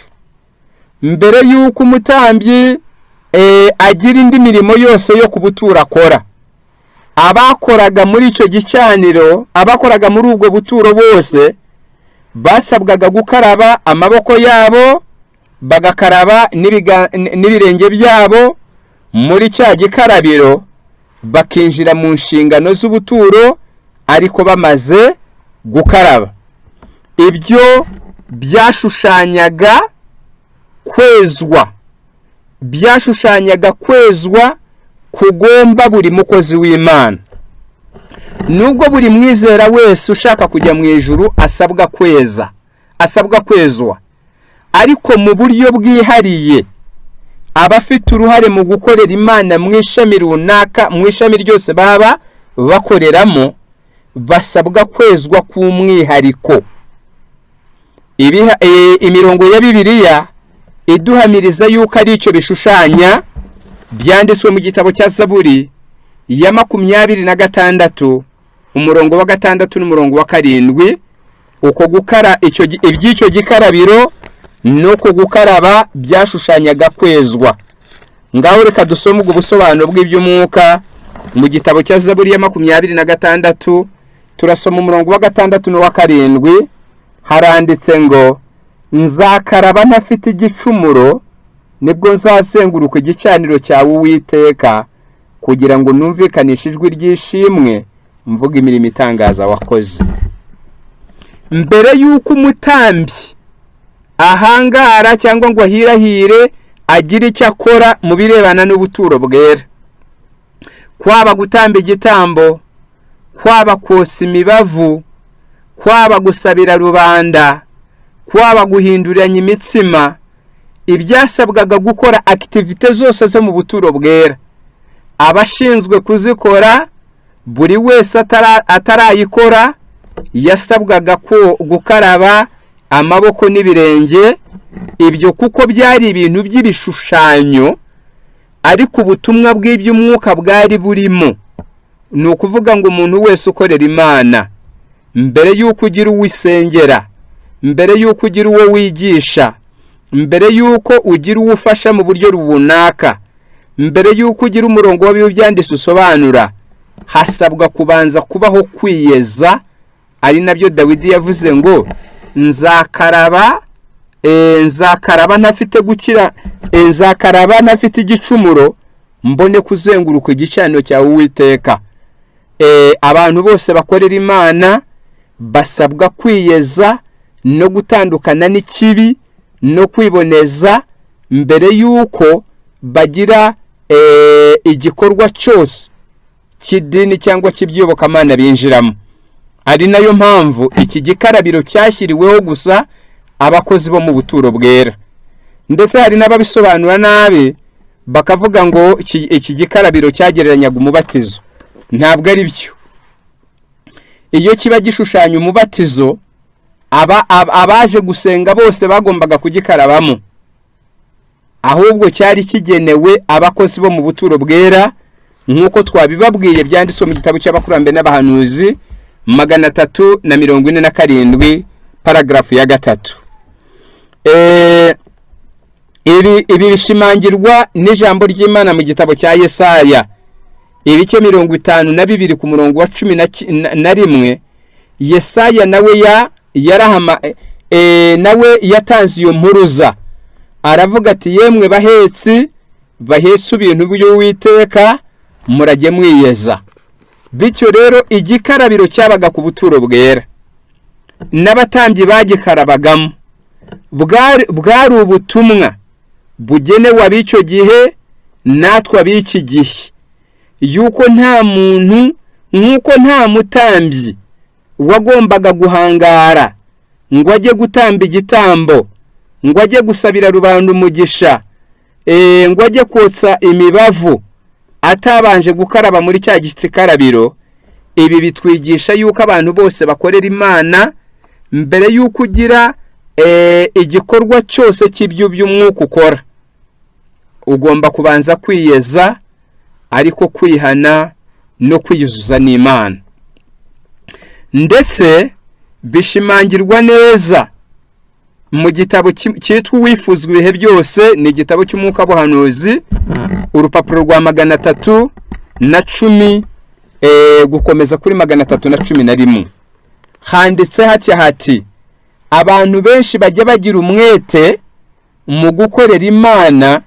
mbere y'uko umutambyi agira indi mirimo yose yo ku buturo akora, abakoraga muri icyo gicaniro, abakoraga muri ubwo buturo bose basabwaga gukaraba amaboko yabo, bagakaraba n'ibirenge byabo muri cya gikarabiro, bakinjira mu nshingano z'ubuturo ariko bamaze gukaraba. Ibyo byashushanyaga kwezwa, byashushanyaga kwezwa kugomba buri mukozi w'Imana. Nubwo buri mwizera wese ushaka kujya mu ijuru asabwa kweza, asabwa kwezwa, ariko mu buryo bwihariye abafite uruhare mu gukorera Imana mu ishami runaka, mu ishami ryose baba bakoreramo, basabwa kwezwa k'umwihariko. Imirongo ya Bibiliya iduhamiriza yuko ari icyo bishushanya byanditswe mu gitabo cya Zaburi ya 26, umurongo wa 6 n'umurongo wa 7. Uko gukara icyo iby'icyo gikarabiro nuko gukaraba byashushanyaga kwezwa. Ngaho reka dusome ubwo busobanuro bw'iby'umwuka mu gitabo cya Zaburi ya 26. Turasoma umurongo wa 6 n'uwa 7. Haranditse ngo: "Nzakaraba ntafite igicumuro, nibwo nzazenguruka igicaniro cyawe, Uwiteka, kugira ngo numvikanishe ijwi ry'ishimwe, mvuga imirimo itangaza wakoze." Mbere y'uko umutambyi ahangara cyangwa ngo ahirahire agire icyo akora mu birebana n'ubuturo bwera, kwaba gutamba igitambo, kwaba kosa imibavu, kwaba gusabira rubanda, kwaba guhinduranya imitsima, ibyasabwaga gukora, activités zose zo mu buturo bwera, abashinzwe kuzikora, buri wese atarayikora yasabwaga ko gukaraba amaboko n'ibirenge. Ibyo kuko byari ibintu by'ibishushanyo, ariko ubutumwa bw'iby'umwuka bwari burimo, ni ukuvuga ngo umuntu wese ukorera Imana, mbere y'uko ugira uwo isengera, mbere y'uko ugira uwo wigisha, mbere y'uko ugira uwo ufasha mu buryo runaka, mbere y'uko ugira umurongo w'ibyanditse usobanura, hasabwa kubanza kubaho kwiyeza, ari nabyo Dawidi yavuze ngo: "Nzakaraba, nzakaraba ntafite gukira, nzakaraba ntafite igicumuro, mbone kuzenguruka igicaniro cyawe, Uwiteka." Abantu bose bakorera Imana basabwa kwiyeza no gutandukana n'ikibi no kwiboneza mbere y'uko bagira igikorwa cyose. cy'idini cyangwa cy'iby'iyobokamana binjiramo. Ari nayo mpamvu iki gikarabiro cyashyiriweho gusa abakozi bo mu buturo bwera. Ndetse hari n'ababisobanura nabi bakavuga ngo iki gikarabiro cyagereranyaga umubatizo. Ntabwo ari byo. Iyo kiba gishushanya umubatizo, abaje gusenga bose bagombaga kugikarabamo. Ahubwo cyari kigenewe abakozi bo mu buturo bwera, nk'uko twabibabwiye byanditswe mu gitabo cy'abakurambere n'abahanuzi 347, paragarafu ya 3. Ibi bishimangirwa n'ijambo ry'Imana mu gitabo cya Yesaya ibice 52 ku murongo wa 11. Yesaya nawe yarahama, nawe yatanze iyo mpuruza, aravuga ati: "Yemwe bahetsi bahetse ibintu by'Uwiteka, murajye mwiyeza." Bityo rero igikarabiro cyabaga ku buturo bwera n'abatambyi bagikarabagamo bwari ubutumwa bugenewe ab'icyo gihe natwe ab'iki gihe, yuko nta muntu, nk'uko nta mutambyi wagombaga guhangara ngo ajye gutamba igitambo, ngo ajye gusabira rubanda umugisha, ngo ajye kotsa imibavu atabanje gukaraba muri cya gikarabiro. Ibi bitwigisha yuko abantu bose bakorera Imana, mbere yuko ugira igikorwa cyose cy'ibyo by'umwuka ukora, ugomba kubanza kwiyeza, ariko kwihana no kwiyuzuza n'Imana. Ndetse bishimangirwa neza mu gitabo cyitwa Uwifuzwa Ibihe Byose, ni igitabo cy'umwuka buhanuzi, urupapuro rwa 310 gukomeza kuri 311, handitse hatya hati: "Abantu benshi bajya bagira umwete mu gukorera Imana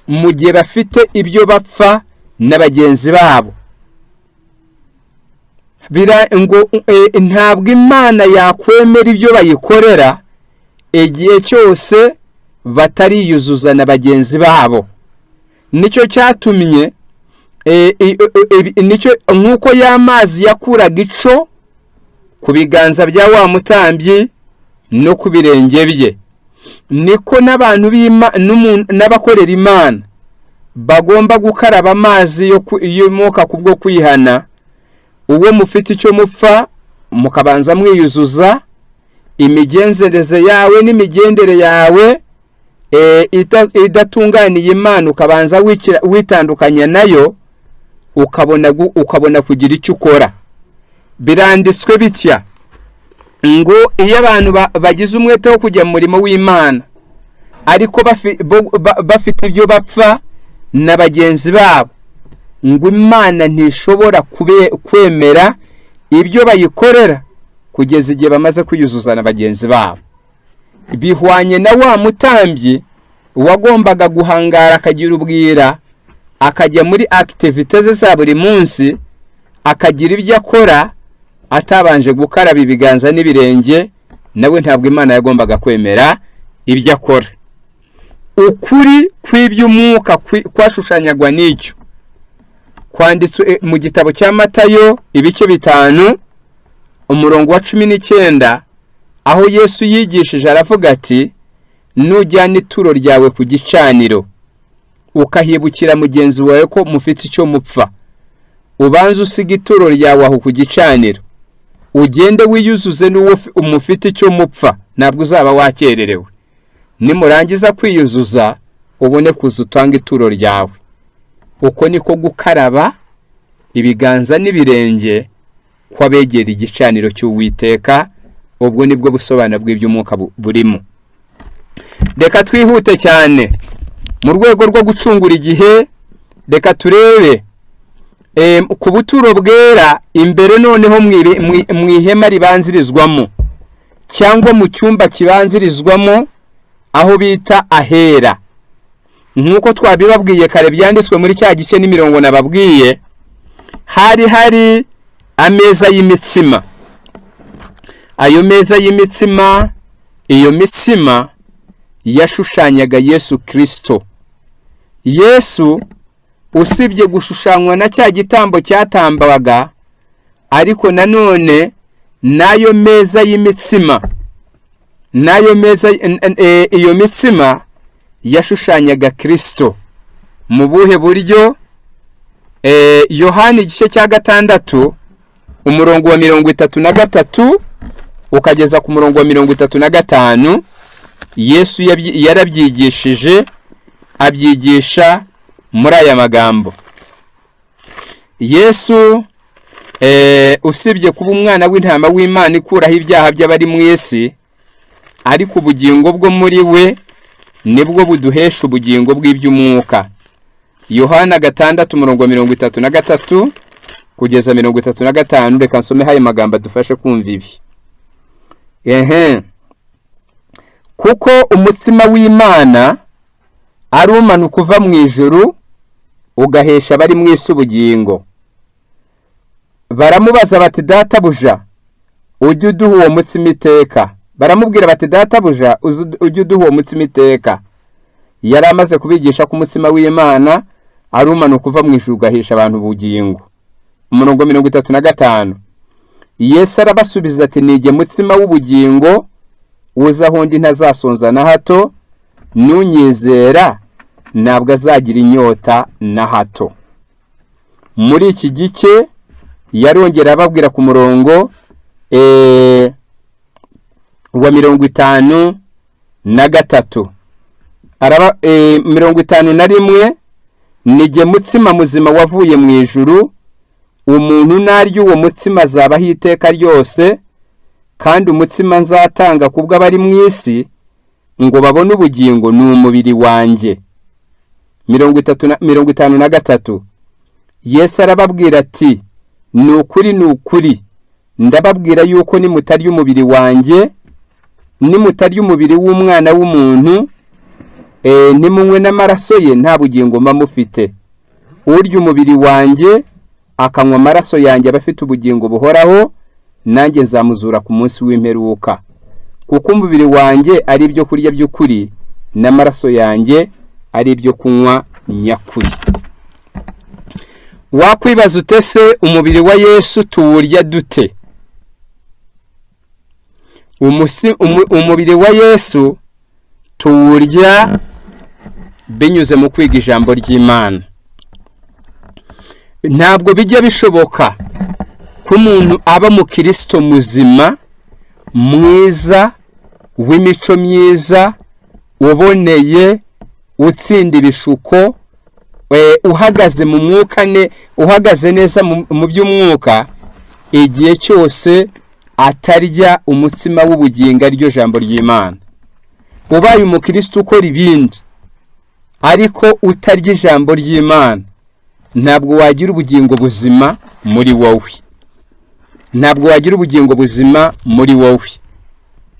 mu gihe bafite ibyo bapfa na bagenzi babo. Ngo ntabwo Imana yakwemera ibyo bayikorera igihe cyose batariyuzuza na bagenzi babo." Nicyo cyatumye nicyo nk'uko y'amazi yakuraga ico ku biganza bya wa mutambyi no ku birenge bye, niko n'abantu n'abakorera Imana bagomba gukaraba amazi y'umwuka kubwo kwihana. Uwo mufite icyo mupfa mukabanza mwiyuzuza, imigenzereze yawe n'imigendere yawe idatunganiye Imana, ukabanza witandukanya nayo, ukabona kugira icyo ukora. Biranditswe bitya ngo iyo abantu bagize umwete wo kujya mu murimo w'Imana ariko bafite ibyo bapfa na bagenzi babo, ngo Imana ntishobora kwemera ibyo bayikorera kugeza igihe bamaze kwiyuzuza na bagenzi babo. Bihwanye na wa mutambyi wagombaga guhangara akagira ubwira, akajya muri activités ze za buri munsi, akagira ibyo akora atabanje gukaraba ibiganza n'ibirenge, nawe ntabwo Imana yagombaga kwemera ibyo akora. Ukuri kw'iby'umwuka kwashushanyagwa n'icyo kwanditswe mu gitabo cya Matayo ibice 5 umurongo wa 19, aho Yesu yigishije aravuga ati: "Nujyana ituro ryawe ku gicaniro ukahibukira mugenzi wawe ko mufite icyo mupfa, ubanze usiga ituro ryawe aho ku gicaniro, ugende wiyuzuze n'uwo mufite icyo mupfa, ntabwo uzaba wakererewe. Nimurangiza kwiyuzuza ubone kuza utanga ituro ryawe." Uko niko gukaraba ibiganza n'ibirenge kw'abegera igicaniro cy'Uwiteka. Ubwo nibwo busobanuro bw'iby'umwuka burimo. Reka twihute cyane mu rwego rwo gucungura igihe. Reka turebe ku buturo bwera imbere noneho mu ihema ribanzirizwamo cyangwa mu cyumba kibanzirizwamo, aho bita ahera. Nk'uko twabibabwiye kare byanditswe muri cya gice n'imirongo nababwiye, hari hari ameza y'imitsima. Ayo meza y'imitsima, iyo mitsima yashushanyaga Yesu Kristo. Yesu Usibye gushushanywa na cya gitambo cyatambaga, ariko nanone n'ayo meza y'imitsima, n'ayo meza, iyo mitsima yashushanyaga Kirisito. Mu buhe buryo? Yohani igice cya 6, umurongo wa 33 ukageza ku murongo wa 35, Yesu yarabyigishije, abyigisha muri aya magambo. Yesu, usibye kuba umwana w'intama w'Imana ikuraho ibyaha by'abari mu isi, ariko ubugingo bwo muri we nibwo buduhesha ubugingo bw'iby'umwuka. Yohana 6, umurongo wa 33 kugeza 35. Reka nsome ayo magambo adufashe kumva ibi. Ehe, kuko umutsima w'Imana ari umanuka uva mu ijuru, ugahesha abari mu isi ubugingo. Baramubaza bati: "Databuja, ujye uduha uwo mutsima iteka." Baramubwira bati: "Databuja, ujye uduha uwo mutsima iteka." Yari amaze kubigisha ko umutsima w'Imana ari umanuka uva mu ijuru, ugahesha abantu ubugingo. Umurongo 35, Yesu arabasubiza ati: "Nijye mutsima w'ubugingo, uza aho ndi ntazasonza na hato, n'unyizera ntabwo azagira inyota na hato." Muri iki gice yarongera ababwira ku murongo wa 53, araba 51: "Nijye mutsima muzima wavuye mu ijuru, umuntu narya uwo mutsima azabaho iteka ryose, kandi umutsima nzatanga kubwo abari mu isi ngo babone ubugingo ni umubiri wanjye." 30 na 53, Yesu arababwira ati: "Ni ukuri, ni ukuri, ndababwira yuko nimutarya umubiri wanjye, nimutarya umubiri w'umwana w'umuntu, ntimunywe n'amaraso ye, nta bugingo mba mufite. Urya umubiri wanjye akanywa amaraso yanjye aba afite ubugingo buhoraho, nanjye nzamuzura ku munsi w'imperuka. Kuko umubiri wanjye ari ibyo kurya by'ukuri, n'amaraso yanjye ari ibyo kunywa nyakuri." Wakwibaza ute se, umubiri wa Yesu tuwurya dute? Umubiri wa Yesu tuwurya binyuze mu kwiga ijambo ry'Imana. Ntabwo bijya bishoboka ko umuntu aba mukirisito muzima, mwiza, w'imico myiza, uboneye, utsinda ibishuko, uhagaze mu mwuka, ne uhagaze neza mu by'umwuka, igihe cyose atarya umutsima w'ubugingo, ariryo jambo ry'Imana. Ubaye umukristo ukora ibindi ariko utarya ijambo ry'Imana, ntabwo wagira ubugingo buzima muri wowe, ntabwo wagira ubugingo buzima muri wowe.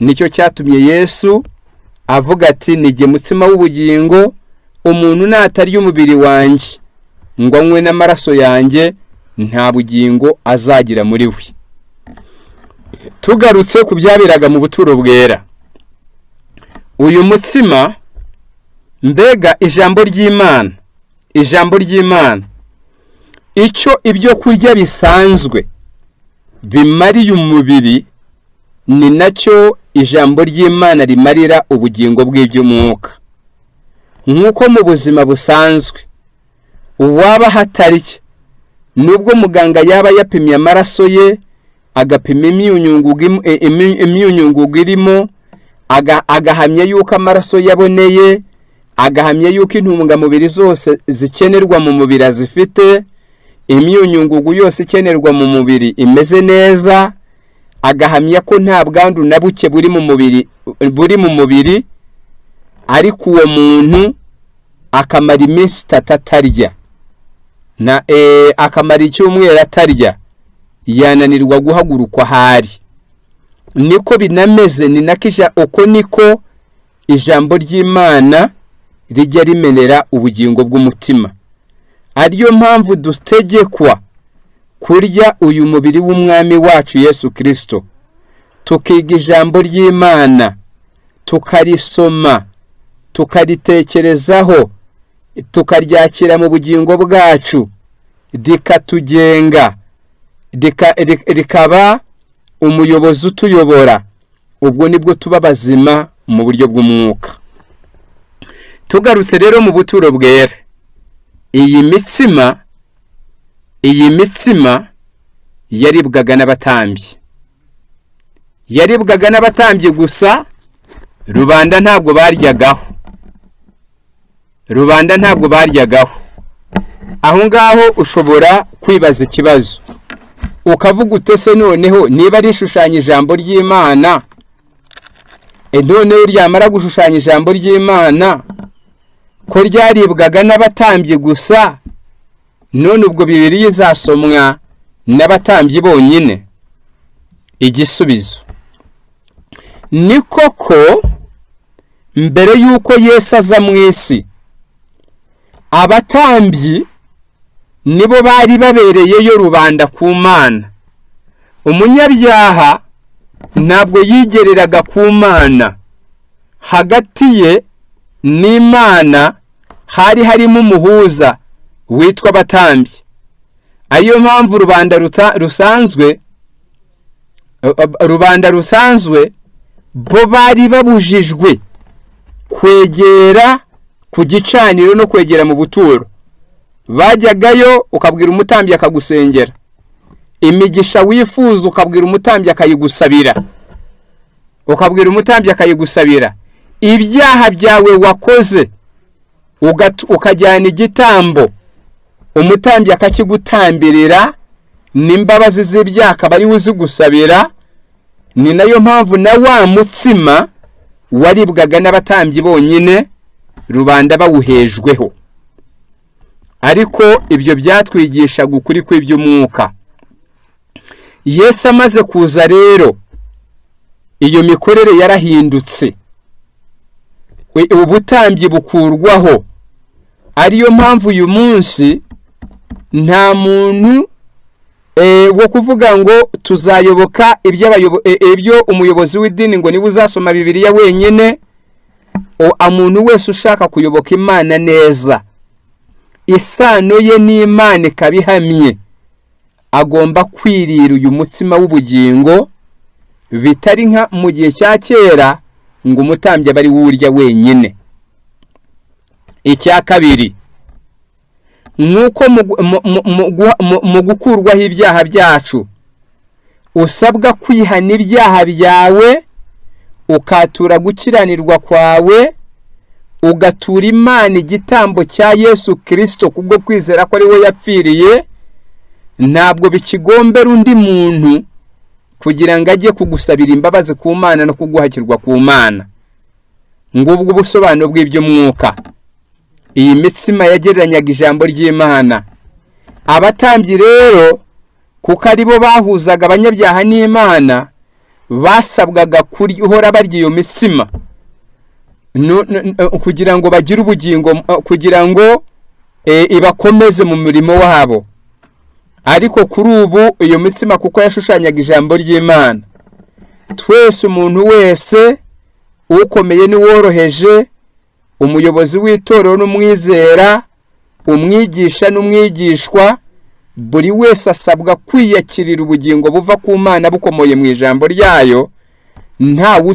Nicyo cyatumye Yesu avuga ati: "Nijye mutsima w'ubugingo, umuntu natarya umubiri wanjye ngo anywe n'amaraso yanjye, nta bugingo azagira muri we." Tugarutse ku byaberaga mu buturo bwera, uyu mutsima, mbega ijambo ry'Imana, ijambo ry'Imana, icyo ibyo kurya bisanzwe bimariye umubiri, ni nacyo ijambo ry'Imana rimarira ubugingo bw'iby'umwuka. Nk'uko mu buzima busanzwe uwaba hatarya, nubwo muganga yaba yapimye amaraso ye, agapima imyunyungugu irimo, agahamya yuko amaraso yaboneye, agahamya yuko intungamubiri zose zikenerwa mu mubiri azifite, imyunyungugu yose ikenerwa mu mubiri imeze neza, agahamya ko nta bwandu na buke buri mu mubiri, ariko uwo muntu akamara iminsi 3 atarya, na akamara icyumweru atarya, yananirwa guhaguruka ahari. Niko binameze, ni nako uko niko ijambo ry'Imana rijya rimenera ubugingo bw'umutima. Ariyo mpamvu dutegekwa kurya uyu mubiri w'umwami wacu Yesu Kirisito, tukiga ijambo ry'Imana, tukarisoma, tukaritekerezaho. Tukaryakira mu bugingo bwacu, rikatugenga, rikaba umuyobozi utuyobora, ubwo nibwo tuba bazima mu buryo bw'umwuka. Tugarutse rero mu buturo bwera, iyi mitsima yaribwaga n'abatambyi, yaribwaga n'abatambyi gusa. Rubanda ntabwo baryagaho, rubanda ntabwo baryagaho. Aho ngaho ushobora kwibaza ikibazo ukavuga utese: "Noneho niba rishushanya ijambo ry'Imana, noneho ryamara gushushanya ijambo ry'Imana, ko ryaribwaga n'abatambyi gusa, none ubwo Bibiliya izasomwa n'abatambyi bonyine?" Igisubizo ni koko, mbere y'uko Yesu aza mu isi, abatambyi nibo bari babereyeyo rubanda ku Mana. Umunyabyaha ntabwo yigereraga ku Mana. Hagati ye n'Imana hari harimo umuhuza witwa abatambyi. Ariyo mpamvu rubanda rusanzwe bo bari babujijwe kwegera ku gicaniro no kwegera mu buturo. Bajyagayo ukabwira umutambyi akagusengera, imigisha wifuza ukabwira umutambyi akayigusabira, ukabwira umutambyi akayigusabira, ibyaha byawe wakoze ukajyana igitambo, umutambyi akakigutambirira, n'imbabazi z'ibyaha akaba ariwe uzigusabira. Ni nayo mpamvu na wa mutsima waribwaga n'abatambyi bonyine, rubanda bawuhejweho. Ariko ibyo byatwigishaga ukuri kw'iby'umwuka. Yesu amaze kuza rero, iyo mikorere yarahindutse, ubutambyi bukurwaho. Ariyo mpamvu uyu munsi nta muntu wo kuvuga ngo tuzayoboka ibyo umuyobozi w'idini, ngo niba uzasoma Bibiliya wenyine. Umuntu wese ushaka kuyoboka Imana neza, isano ye n'Imana ikaba ihamye, agomba kwirira uyu mutsima w'ubugingo, bitari nka mu gihe cya kera ngo umutambyi aba ari we urya wenyine. Icya kabiri, nk'uko mu gukurwaho ibyaha byacu usabwa kwihana ibyaha byawe, ukatura gukiranirwa kwawe, ugatura Imana igitambo cya Yesu Kirisito kubwo kwizera ko ari we yapfiriye, ntabwo bikigombera undi muntu kugira ngo ajye kugusabira imbabazi ku Mana no kuguhakirwa ku Mana. Ngubwo ubusobanuro bw'iby'umwuka. Iyi mitsima yagereranyaga ijambo ry'Imana. Abatambyi rero, kuko aribo bahuzaga abanyabyaha n'Imana, basabwaga guhora barya iyo mitsima kugira ngo bagire ubugingo, kugira ngo ibakomeze mu murimo wabo. Ariko kuri ubu, iyo mitsima kuko yashushanyaga ijambo ry'Imana, twese, umuntu wese, ukomeye n'uworoheje, umuyobozi w'itorero n'umwizera, umwigisha n'umwigishwa, buri wese asabwa kwiyakirira ubugingo buva ku Mana bukomoye mu ijambo ryayo, ntawe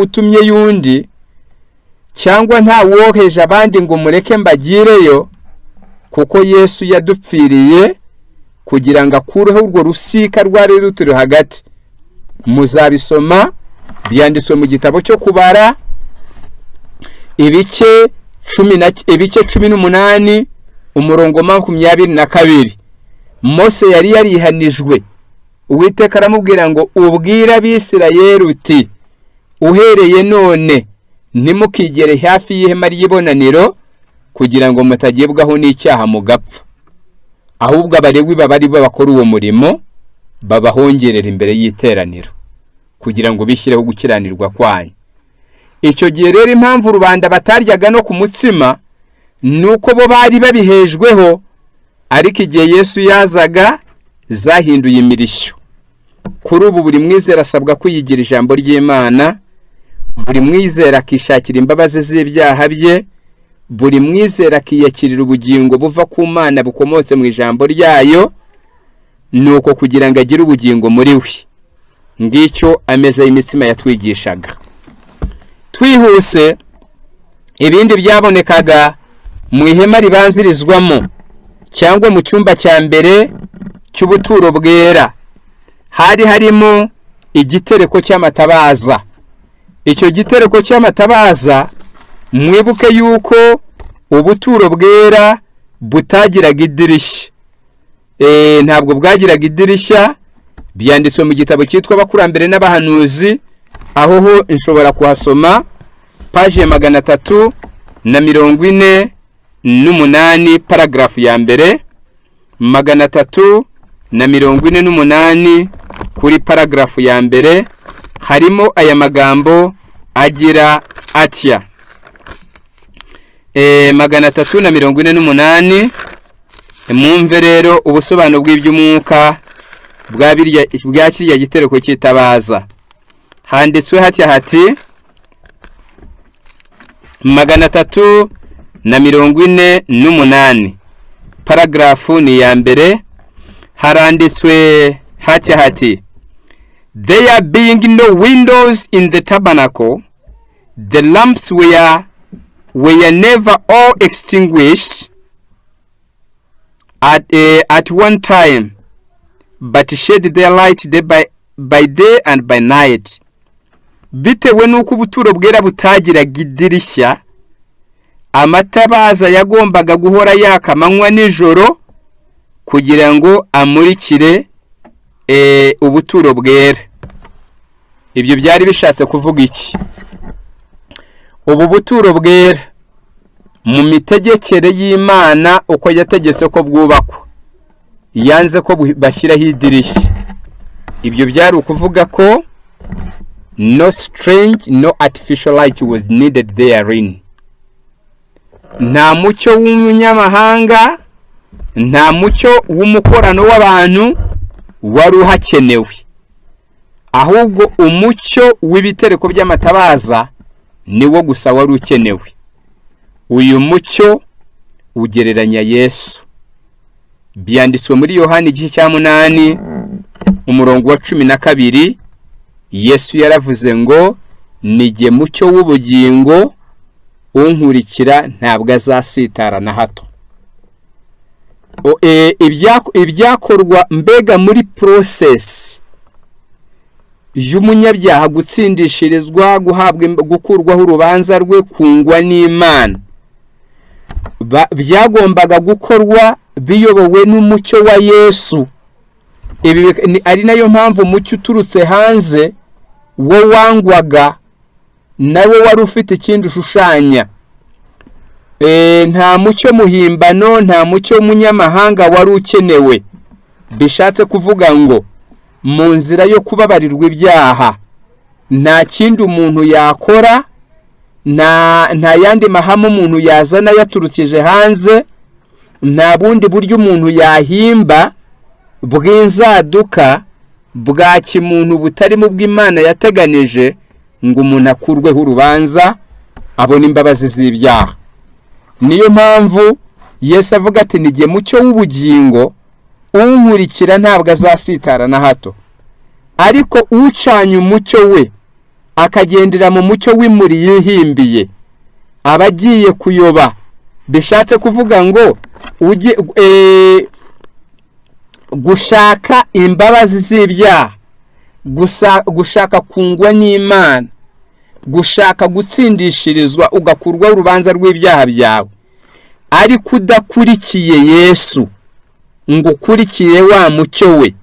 utumye y'undi cyangwa ntawoheje abandi ngo mureke mbagireyo, kuko Yesu yadupfiriye kugira ngo akureho urwo rusika rwari ruturi hagati. Muzabisoma, byanditswe mu gitabo cyo Kubara, ibice 18, umurongo 22. Mose yari yarihanijwe, Uwiteka aramubwira ngo: "Ubwire Abisirayeli uti: 'Uhereye none ntimukigere hafi y'ihema ry'ibonaniro, kugira ngo mutagibwaho n'icyaha mugapfa. Ahubwo Abalewi baba ari bo bakora uwo murimo, babahongerera imbere y'iteraniro, kugira ngo bishyireho gukiranirwa kwanyu.'" Icyo gihe rero, impamvu rubanda bataryaga no ku mutsima ni uko bo bari babihejweho. Ariko igihe Yesu yazaga, zahinduye imirishyo. Kuri ubu buri mwizera asabwa kwiyigira ijambo ry'Imana, buri mwizera akishakira imbabazi z'ibyaha bye. Buri mwizera akiyakirira ubugingo buva ku Mana bukomotse mu ijambo ryayo, nuko kugira ngo agire ubugingo muri we. Ngicyo ameza y'imitsima yatwigishaga. Twihuse, ibindi byabonekaga mu ihema ribanzirizwamo cyangwa mu cyumba cya mbere cy'ubuturo bwera, hari harimo igitereko cy'amatabaza. Icyo gitereko cy'amatabaza, mwibuke yuko ubuturo bwera butagiraga idirishya. Ntabwo bwagiraga idirishya. Byanditswe mu gitabo cyitwa Abakurambere n'Abahanuzi, aho ho nshobora kuhasoma paji ya 348, paragarafu ya mbere. 348 kuri paragarafu ya mbere harimo aya magambo agira atya: 348. Mwumve rero ubusobanuro bw'iby'umwuka bwa kiriya gitereko cy'itabaza. Handitswe hatya hati: 348, paragarafu ni iya mbere, haranditswe hatya hati: "There being no windows in the tabernacle, the lamps were never all extinguished at one time, but shed their light day by day and by night." Bitewe n'uko ubuturo bwera butagiraga idirishya, amatabaza yagombaga guhora yaka amanywa nijoro kugira ngo amurikire ubuturo bwera. Ibyo byari bishatse kuvuga iki? Ubu buturo bwera, mu mitegekere y'Imana, uko yategetse ko bwubakwa, yanze ko bashyiraho idirishya. Ibyo byari ukuvuga ko no strange, no artificial light was needed therein. Nta mucyo w'umunyamahanga, nta mucyo w'umukorano w'abantu wari uhakenewe, ahubwo umucyo w'ibitereko by'amatabaza niwo gusa wari ukenewe. Uyu mucyo ugereranya Yesu. Byanditswe muri Yohani igice cya 8, umurongo wa 12. Yesu yaravuze ngo: "Nijye mucyo w'ubugingo, unkurikira ntabwo azasitara na hato." Ibyakorwa mbega muri process y'umunyabyaha gutsindishirizwa, guhabwa, gukurwaho urubanza rwe, kungwa n'Imana, byagombaga gukorwa biyobowe n'umucyo wa Yesu. Ibi ari nayo mpamvu umucyo uturutse hanze wo wangwaga, nawe wari ufite ikindi ushushanya. Nta mucyo muhimbano, nta mucyo w'umunyamahanga wari ukenewe. Bishatse kuvuga ngo mu nzira yo kubabarirwa ibyaha nta kindi umuntu yakora, nta yandi mahame umuntu yazana yaturukije hanze, nta bundi buryo umuntu yahimba bw'inzaduka bwa kimuntu butarimo bw'Imana yateganije ngo umuntu akurweho urubanza, abone imbabazi z'ibyaha. Niyo mpamvu Yesu avuga ati: "Nijye mucyo w'ubugingo, unkurikira ntabwo azasitara na hato." Ariko ucanye umucyo we akagendera mu mucyo w'imuri yihimbiye, aba agiye kuyoba. Bishatse kuvuga ngo ujye gushaka imbabazi z'ibyaha, gushaka kungwa n'Imana, gushaka gutsindishirizwa ugakurwaho urubanza rw'ibyaha byawe, ariko udakurikiye Yesu ngo ukurikiye wa mucyo we,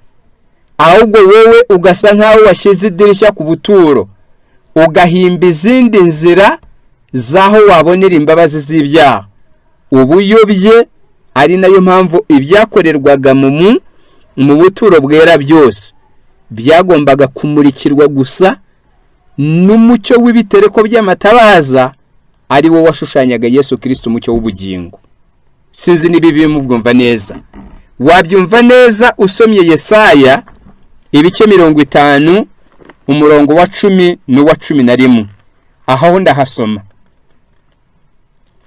ahubwo wowe ugasa nk'aho washyize idirishya ku buturo, ugahimba izindi nzira z'aho wabonera imbabazi z'ibyaha, ubuyobye. Ari nayo mpamvu ibyakorerwaga mu buturo bwera byose byagombaga kumurikirwa gusa n'umucyo w'ibitereko by'amatabaza, ari wo washushanyaga Yesu Kirisito, umucyo w'ubugingo. Sinzi niba ibi mubyumva neza. Wabyumva neza usomye Yesaya ibice 50, umurongo wa 10 n'uwa 11. Aho ndahasoma.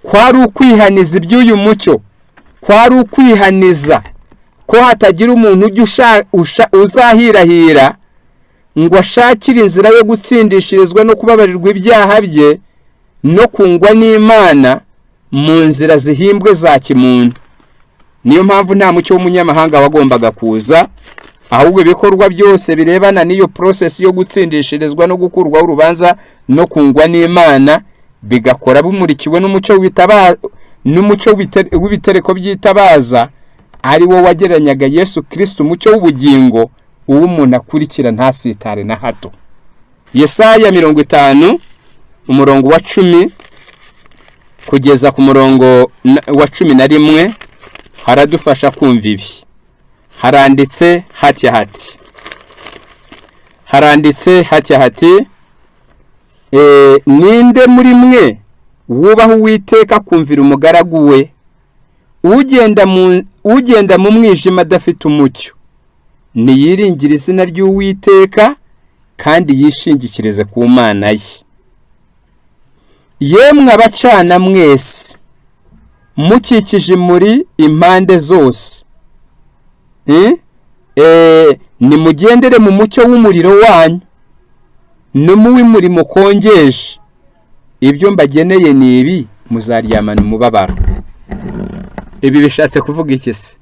Kwari ukwihaniza iby'uyu mucyo, kwari ukwihaniza ko hatagira umuntu ujya uzahirahira ngo ashakire inzira yo gutsindishirizwa no kubabarirwa ibyaha bye no kungwa n'Imana mu nzira zihimbwe za kimuntu. Niyo mpamvu nta mucyo w'umunyamahanga wagombaga kuza, ahubwo ibikorwa byose birebana n'iyo process yo gutsindishirizwa no gukurwaho urubanza no kungwa n'Imana bigakora bumurikiwe n'umucyo n'umucyo w'ibitereko by'itabaza, ari wo wagereranyaga Yesu Kristo, umucyo w'ubugingo, uwo umuntu akurikira ntasitare na hato. Yesaya 50 umurongo wa 10 kugeza ku murongo wa 11 haradufasha kumva ibi. Haranditse hatya hati, haranditse hatya hati: ninde muri mwe wubaha Uwiteka kumvira umugaragu we, ugenda mu mwijima adafite umucyo? Niyiringire izina ry'Uwiteka kandi yishingikirize ku Mana ye. Yemwe abacana mwese mukikije muri impande zose, nimugendere mu mucyo w'umuriro wanyu no mu w'umurimo kongeje. Ibyo mbageneye ni ibi, muzaryamana umubabaro. Ibi bishatse kuvuga iki se?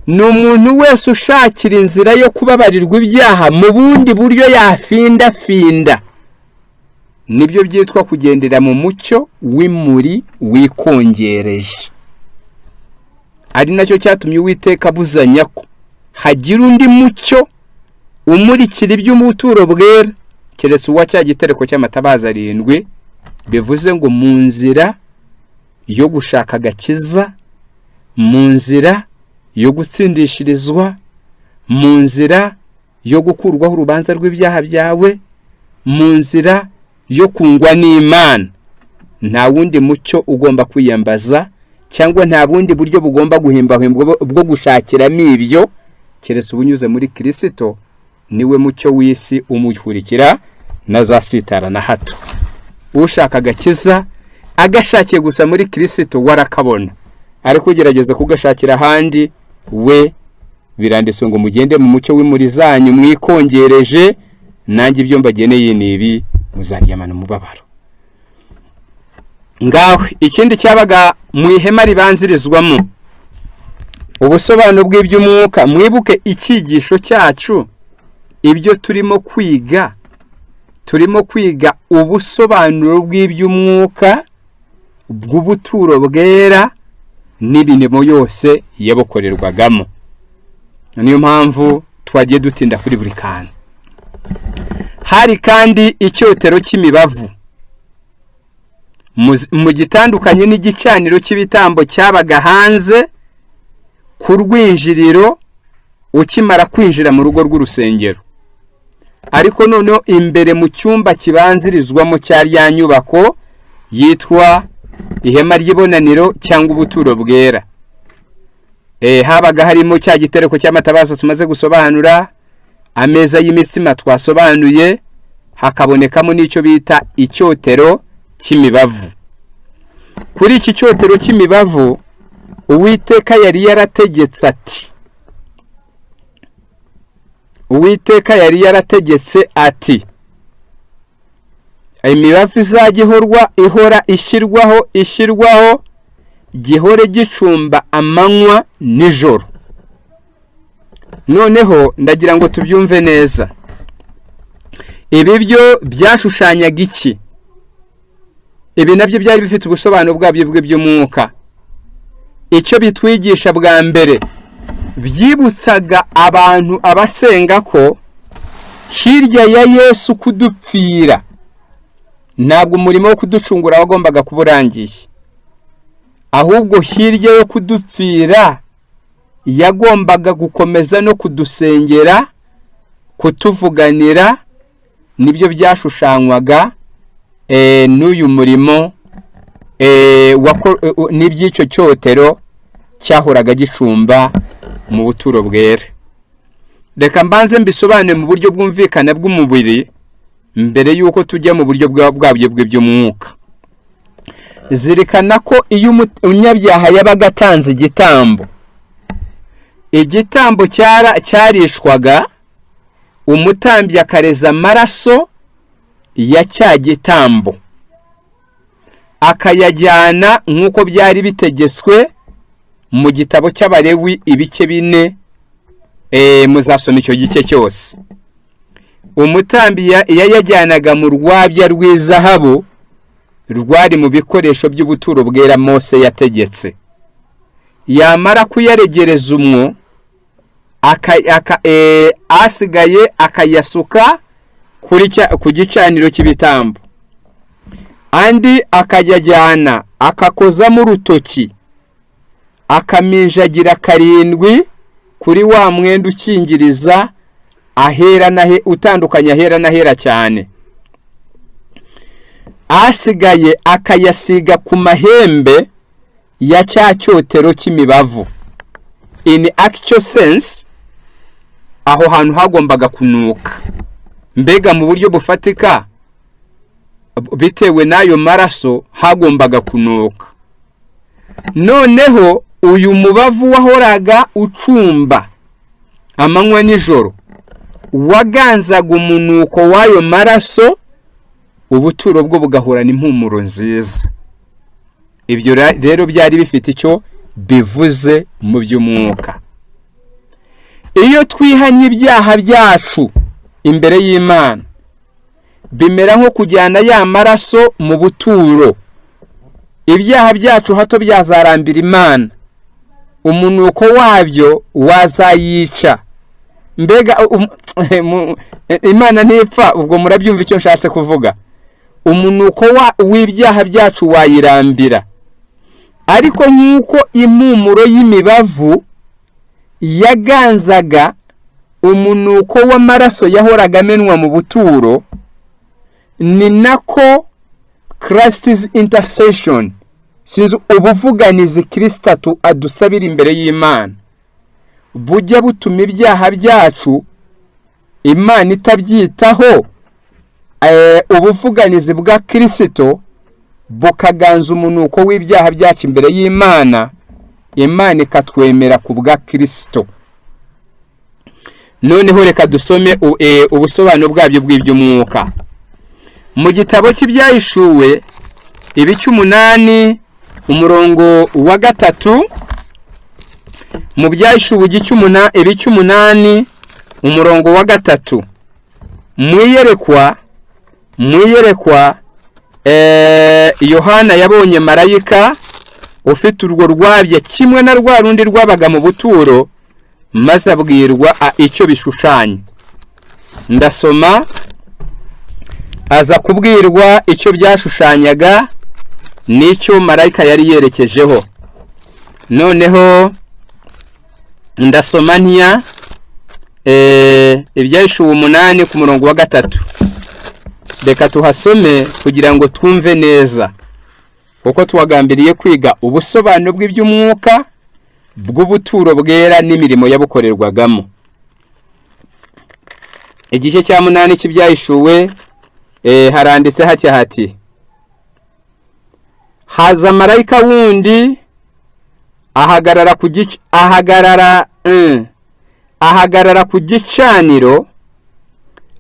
Ni umuntu wese ushakira inzira yo kubabarirwa ibyaha mu bundi buryo yafindafinda, nibyo byitwa kugendera mu mucyo w'imuri wikongereje. Ari nacyo cyatumye Uwiteka abuzanya ko hagira undi mucyo umurikira iby'ubuturo bwera keretse uwa cya gitereko cy'amatabaza 7. Bivuze ngo mu nzira yo gushaka agakiza, mu nzira yo gutsindishirizwa, mu nzira yo gukurwaho urubanza rw'ibyaha byawe, mu nzira yo kungwa n'Imana, nta wundi mucyo ugomba kwiyambaza cyangwa nta bundi buryo bugomba guhimbahimbwa bwo gushakiramo ibyo keretse ubunyuze muri Kristo. Niwe mucyo w'isi umukurikira ntazasitara na hato. Ushaka agakiza agashakiye gusa muri Kristo warakabona, ariko ugerageza kugashakira ahandi we biranditswe ngo mugende mu mucyo w'imuri zanyu mwikongereje, nanjye ibyo mbageneye ni ibi, muzaryamana umubabaro. Ngaho ikindi cyabaga mu ihema ribanzirizwamo ubusobanuro bw'iby'umwuka. Mwibuke icyigisho cyacu, ibyo turimo kwiga, turimo kwiga ubusobanuro bw'iby'umwuka bw'ubuturo bwera n'imirimo yose yabukorerwagamo. Niyo mpamvu twagiye dutinda kuri buri kantu. Hari kandi icyotero cy'imibavu mu gitandukanye n'igicaniro cy'ibitambo cyabaga hanze ku rwinjiriro ukimara kwinjira mu rugo rw'urusengero, ariko noneho imbere mu cyumba kibanzirizwamo cya ya nyubako yitwa ihema ry'ibonaniro cyangwa ubuturo bwera, habaga harimo cya gitereko cy'amatabaza tumaze gusobanura, ameza y'imitsima twasobanuye, hakabonekamo n'icyo bita icyotero cy'imibavu. Kuri iki cyotero cy'imibavu Uwiteka yari yarategetse ati, Uwiteka yari yarategetse ati imibavu izajya ihora ishyirwaho gihore gicumba amanywa nijoro. Noneho ndagira ngo tubyumve neza. Ibi byo byashushanyaga iki? Ibi nabyo byari bifite ubusobanuro bwabyo bw'iby'umwuka. Icyo bitwigisha bwa mbere, byibutsaga abantu abasenga ko hirya ya Yesu kudupfira ntabwo umurimo wo kuducungura wagombaga kuba urangiye, ahubwo hirya yo kudupfira yagombaga gukomeza no kudusengera, kutuvuganira. Nibyo byashushanywaga n'uyu murimo n'iby'icyo cyotero cyahoraga gicumba mu buturo bwera. Reka mbanze mbisobanure mu buryo bwumvikana bw'umubiri mbere y'uko tujya mu buryo bwabyo bw'iby'umwuka. Zirikana ko iyo umunyabyaha yabaga atanze igitambo, igitambo cyarishwaga, umutambyi akareza amaraso ya cya gitambo akayajyana nk'uko byari bitegetswe mu gitabo cy'Abalewi ibice 4. Muzasoma icyo gice cyose. Umutambyi yayajyanaga mu rwabya rw'izahabu rwari mu bikoresho by'ubuturo bwera Mose yategetse. Yamara kuyaregereza umwo, asigaye akayasuka ku gicaniro cy'ibitambo, andi akayajyana akakozamo urutoki, akaminjagira karindwi kuri wa mwenda ukingiriza ahera nahe, utandukanye ahera n'ahera cyane, asigaye akayasiga ku mahembe ya cya cyotero cy'imibavu. In actual sense, aho hantu hagombaga kunuka, mbega mu buryo bufatika, bitewe n'ayo maraso hagombaga kunuka. Noneho uyu mubavu wahoraga ucumba amanywa nijoro waganzaga umunuko w'ayo maraso, ubuturo bwo bugahorana impumuro nziza. Ibyo rero byari bifite icyo bivuze mu by'umwuka. Iyo twihanye ibyaha byacu imbere y'Imana, bimera nko kujyana ya maraso mu buturo. Ibyaha byacu hato byazarambira Imana, umunuko wabyo wazayica. Mbega Imana ntipfa, ubwo murabyumva icyo nshatse kuvuga. Umunuko w'ibyaha byacu wayirambira, ariko nk'uko impumuro y'imibavu yaganzaga umunuko w'amaraso yahoraga amenwa mu buturo, ni nako Christ's intercession, sinzi, ubuvuganizi Kirisitatu adusabira imbere y'Imana bujya butuma ibyaha byacu Imana itabyitaho, ubuvuganizi bwa Kirisito bukaganza umunuko w'ibyaha byacu imbere y'Imana, Imana ikatwemera ku bwa Kirisito. Noneho reka dusome ubusobanuro bwabyo bw'iby'umwuka mu gitabo cy'Ibyahishuwe ibice 8 umurongo wa 3. Mu Byahishuwe ibice 8 umurongo wa 3, mu iyerekwa Yohana yabonye marayika ufite urwo rwabya kimwe na rwa rundi rwabaga mu buturo, maze abwirwa icyo bishushanya. Ndasoma. Aza kubwirwa icyo byashushanyaga n'icyo marayika yari yerekejeho. Noneho ndasoma ntiya Ibyahishuwe 8 ku murongo wa 3. Reka tuhasome kugira ngo twumve neza, kuko twagambiriye kwiga ubusobanuro bw'iby'umwuka bw'ubuturo bwera n'imirimo yabukorerwagamo. Igice cya 8 cy'Ibyahishuwe, haranditse hatya hati: "Haza marayika wundi ahagarara ku gicaniro,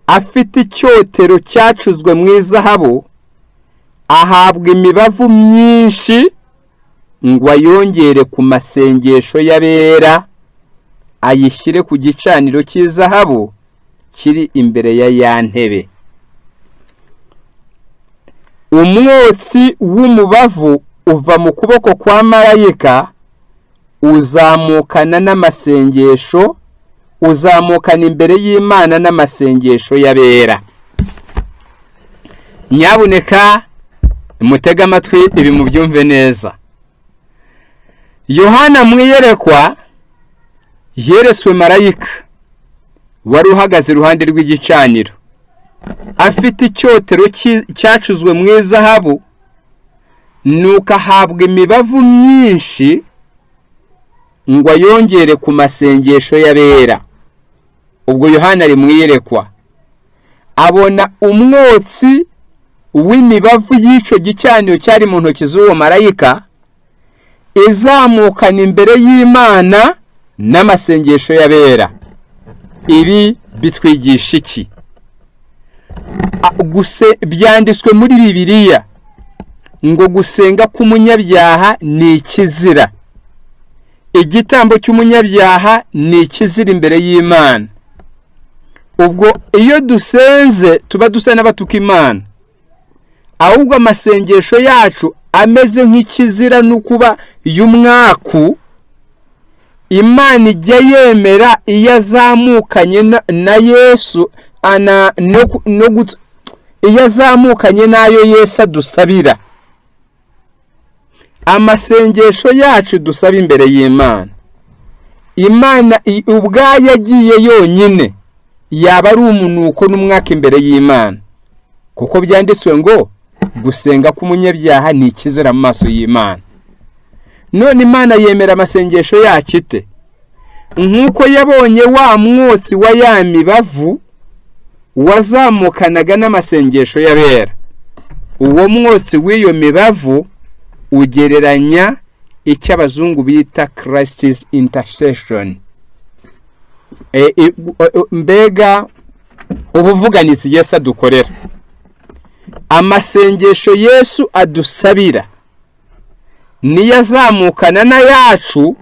afite icyotero cyacuzwe mu izahabu, ahabwa imibavu myinshi ngo ayongere ku masengesho y'abera, ayishyire ku gicaniro cy'izahabu kiri imbere ya ya ntebe. Umwotsi w'umubavu uva mu kuboko kwa marayika uzamukana n'amasengesho, uzamukana imbere y'Imana n'amasengesho y'abera." Nyabuneka mutege amatwi, ibi mubyumve neza. Yohana mu iyerekwa yeretswe marayika wari uhagaze iruhande rw'igicaniro, afite icyotero cyacuzwe mu izahabu, nuko ahabwa imibavu myinshi ngo ayongere ku masengesho y'abera. Ubwo Yohana ari mu iyerekwa, abona umwotsi w'imibavu y'icyo gicaniro cyari mu ntoki z'uwo marayika, izamukana imbere y'Imana n'amasengesho y'abera. Ibi bitwigisha iki? Byanditswe muri Bibiliya ngo gusenga k'umunyabyaha ni ikizira, igitambo cy'umunyabyaha ni ikizira imbere y'Imana. Ubwo iyo dusenze tuba dusa n'abatuka Imana, ahubwo amasengesho yacu ameze nk'ikizira no kuba y'umwaku. Imana ijya yemera iyo azamukanye na Yesu ana no iyo azamukanye n'ayo Yesu adusabira. Amasengesho yacu dusaba imbere y'Imana, Imana ubwayo agiye yonyine yaba ari umunuko n'umwaka imbere y'Imana, kuko byanditswe ngo gusenga k'umunyabyaha ni ikizira mu maso y'Imana. None Imana yemera amasengesho yacu ite? Nk'uko yabonye wa mwotsi wa ya mibavu wazamukanaga n'amasengesho y'abera. Uwo mwotsi w'iyo mibavu ugereranya icyo abazungu bita Christ's intercession, mbega ubuvuganizi Yesu adukorera. Amasengesho Yesu adusabira niyo azamukana n'ayacu,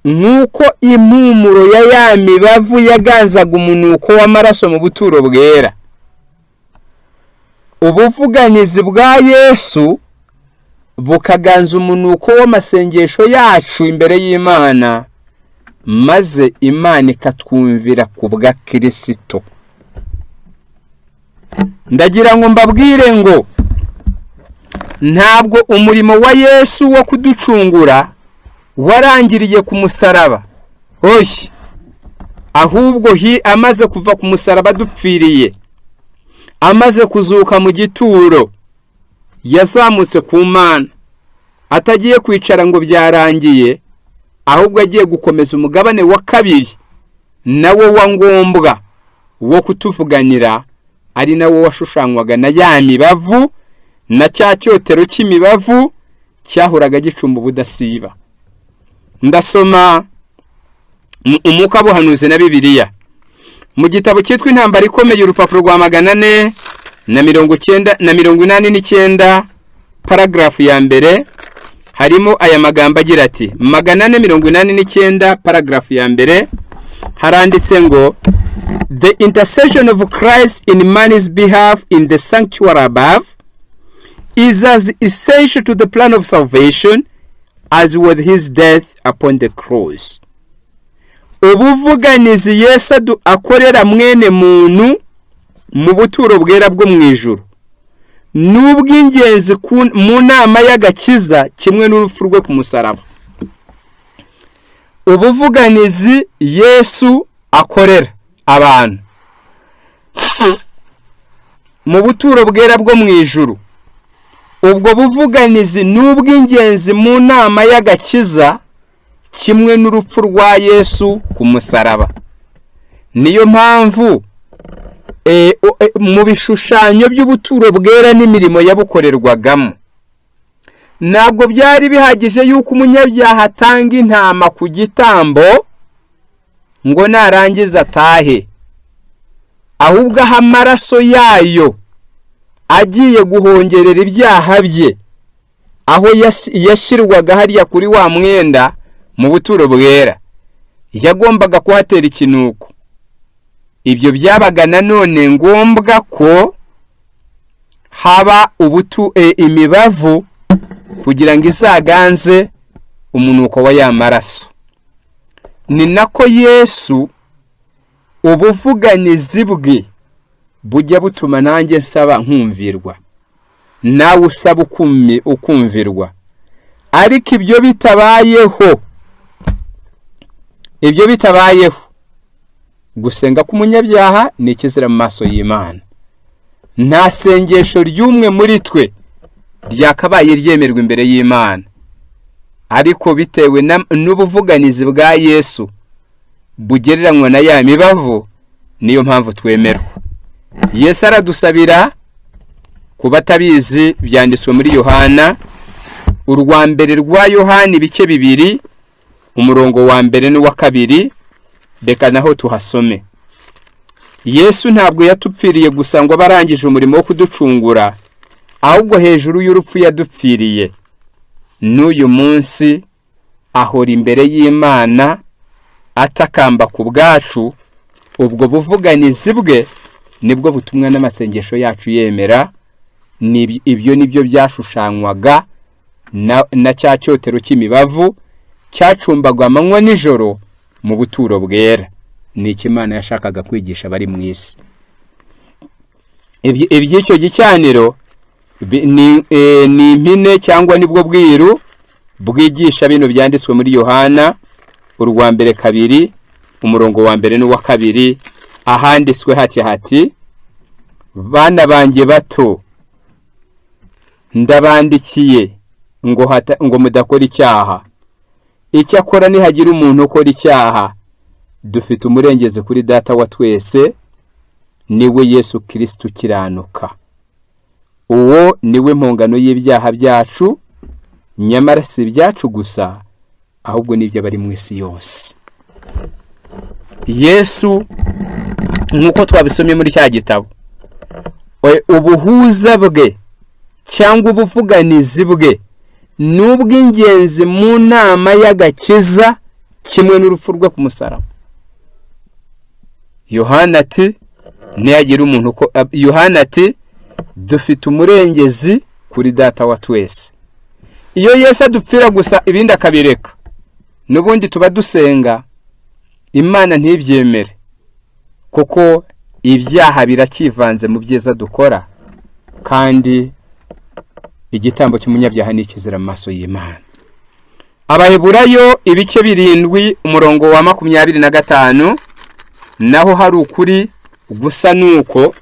nk'uko impumuro ya ya mibavu yaganzaga umunuko w'amaraso mu buturo bwera. Ubuvuganizi bwa Yesu bukaganza umunuko w'amasengesho yacu imbere y'Imana, maze Imana ikatwumvira ku bwa Kirisito. Ndagira ngo mbabwire ngo ntabwo umurimo wa Yesu wo kuducungura warangiriye ku musaraba, oya, ahubwo amaze kuva ku musaraba dupfiriye, amaze kuzuka mu gituro, yazamutse ku Mana, atagiye kwicara ngo byarangiye, ahubwo agiye gukomeza umugabane wa kabiri nawo wa ngombwa wo kutuvuganira, ari nawo washushanywaga na ya mibavu na cya cyotero cy'imibavu cyahoraga gicumba ubudasiba. Ndasoma Umwuka Buhanuzi na Bibiliya mu gitabo cyitwa Intambara Ikomeye, urupapuro rwa 489, paragarafu ya mbere, harimo aya magambo agira ati, 489, paragarafu ya mbere, haranditse ngo: "The intercession of Christ in man's behalf in the sanctuary above is as essential to the plan of salvation as was his death upon the cross." Ubuvuganizi Yesu akorera mwene muntu mu buturo bwera bwo mu ijuru ni ubw'ingenzi mu nama y'agakiza kimwe n'urupfu rwe ku musaraba. Ubuvuganizi Yesu akorera abantu mu buturo bwera bwo mu ijuru, ubwo buvuganizi ni ubw'ingenzi mu nama y'agakiza kimwe n'urupfu rwa Yesu ku musaraba. Niyo mpamvu mu bishushanyo by'ubuturo bwera n'imirimo yabukorerwagamo, ntabwo byari bihagije yuko umunyabyaha atanga intama ku gitambo ngo narangiza atahe, ahubwo aho amaraso yayo agiye guhongerera ibyaha bye, aho yashyirwaga hariya kuri wa mwenda mu buturo bwera, yagombaga kuhatera ikinuko. Ibyo byabaga nanone ngombwa ko haba ubutu imibavu kugira ngo izaganze umunuko wa ya maraso. Ni nako Yesu ubuvuganizi bwe bujya butuma nanjye nsaba nkumvirwa, nawe usaba ukumvirwa. Ariko ibyo bitabayeho, ibyo bitabayeho, gusenga k'umunyabyaha ni ikizira mu maso y'Imana. Nta sengesho ry'umwe muri twe ryakabaye ryemerwa imbere y'Imana, ariko bitewe n'ubuvuganizi bwa Yesu bugereranywa na ya mibavu, niyo mpamvu twemerwa. Yesu aradusabira. Ku batabizi, byanditswe muri Yohana, urwa mbere rwa Yohana, ibice 2, umurongo wa mbere n'uwa kabiri. Reka naho tuhasome. Yesu ntabwo yatupfiriye gusa ngo abe arangije umurimo wo kuducungura, ahubwo hejuru y'urupfu yadupfiriye, n'uyu munsi ahora imbere y'Imana atakamba ku bwacu. Ubwo buvuganizi bwe nibwo butumwa n'amasengesho yacu yemera. Ibyo nibyo byashushanywaga na cya cyotero cy'imibavu cyacumbagwa amanywa nijoro mu buturo bwera. Ni iki Imana yashakaga kwigisha abari mu isi? Iby'icyo gicaniro ni impine cyangwa nibwo bwiru bwigisha bino byanditswe muri Yohana urwa mbere 2, umurongo wa mbere n'uwa kabiri, ahanditswe hati hati: "Bana banjye bato, ndabandikiye ngo mudakora icyaha. Icyakora nihagira umuntu ukora icyaha, dufite umurengezi kuri Data wa twese, niwe Yesu Kristo ukiranuka. Uwo niwe mpongano y'ibyaha byacu, nyamara si ibyacu gusa, ahubwo n'iby'abari mu isi yose." Yesu, nk'uko twabisomye muri cya gitabo, ubuhuza bwe cyangwa ubuvuganizi bwe ni ubw'ingenzi mu nama y'agakiza kimwe n'urupfu rwe ku musaraba. Yohana ati ntiyagira umuntu uko Yohana ati dufite umurengezi kuri Data wa twese. Iyo Yesu adupfira gusa ibindi akabireka, n'ubundi tuba dusenga Imana ntibyemere, kuko ibyaha birakivanze mu byiza dukora, kandi igitambo cy'umunyabyaha ni ikizira mu maso y'Imana. Abaheburayo ibice 7, umurongo wa 25, naho hari ukuri gusa nuko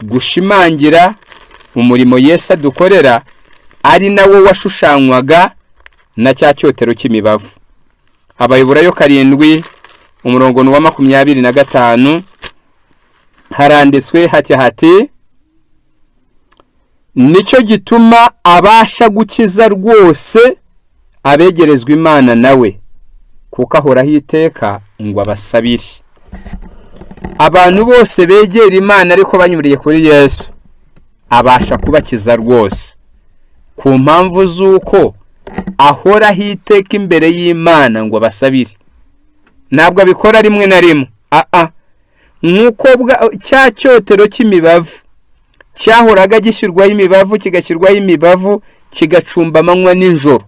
gushimangira umurimo Yesu adukorera, ari nawo washushanywaga na cya cyotero cy'imibavu. Abaheburayo 7, umurongo wa 25, haranditswe hati hati: "Nicyo gituma abasha gukiza rwose abegerezwa Imana nawe, kuko ahoraho iteka ngo abasabire." Abantu bose begera Imana ariko banyuriye kuri Yesu, abasha kubakiza rwose ku mpamvu z'uko ahoraho iteka imbere y'Imana ngo abasabire. Ntabwo abikora rimwe na rimwe, aa nk'uko cya cyotero cy'imibavu cyahoraga gishyirwaho imibavu, kigashyirwaho imibavu, kigacumba amanywa nijoro,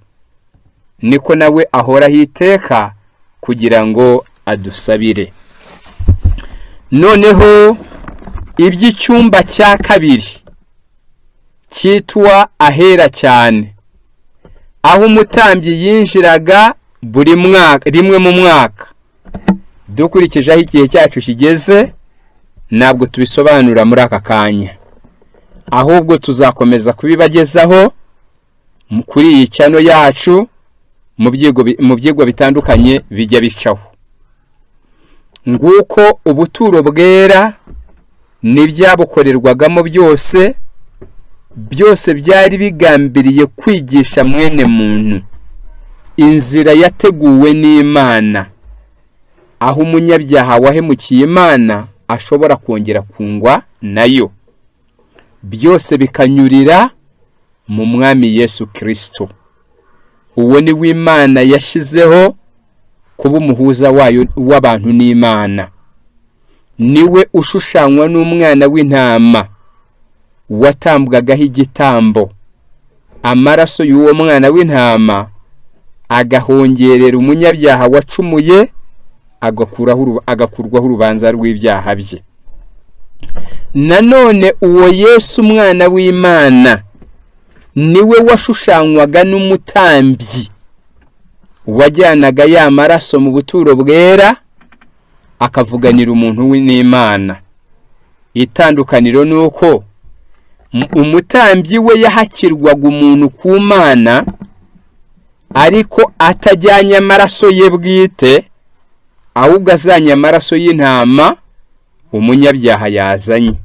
niko nawe ahoraho iteka kugira ngo adusabire. Noneho iby'icyumba cya kabiri cyitwa Ahera Cyane, aho umutambyi yinjiraga buri mwaka rimwe mu mwaka, dukurikije aho igihe cyacu kigeze ntabwo tubisobanura muri aka kanya, ahubwo tuzakomeza kubibagezaho kuri iyi channel yacu mu byigwa bitandukanye bijya bicaho. Nguko ubuturo bwera n'ibyabukorerwagamo byose, byose byari bigambiriye kwigisha mwene muntu inzira yateguwe n'Imana, aho umunyabyaha wahemukiye Imana ashobora kongera kungwa nayo, byose bikanyurira mu Mwami Yesu Kristo. Uwo ni w'Imana yashyizeho kuba umuhuza wayo w'abantu n'Imana. Niwe ushushanywa n'umwana w'intama watambwagaho igitambo. Amaraso y'uwo mwana w'intama agahongerera umunyabyaha wacumuye, agakurwaho urubanza rw'ibyaha bye. Nanone uwo Yesu umwana w'Imana niwe washushanywaga n'umutambyi wajyanaga ya maraso mu buturo bwera, akavuganira umuntu n'Imana. Itandukaniro ni uko umutambyi we yahakirwaga umuntu ku Mana, ariko atajyanye amaraso ye bwite, ahubwo azanye amaraso y'intama umunyabyaha yazanye.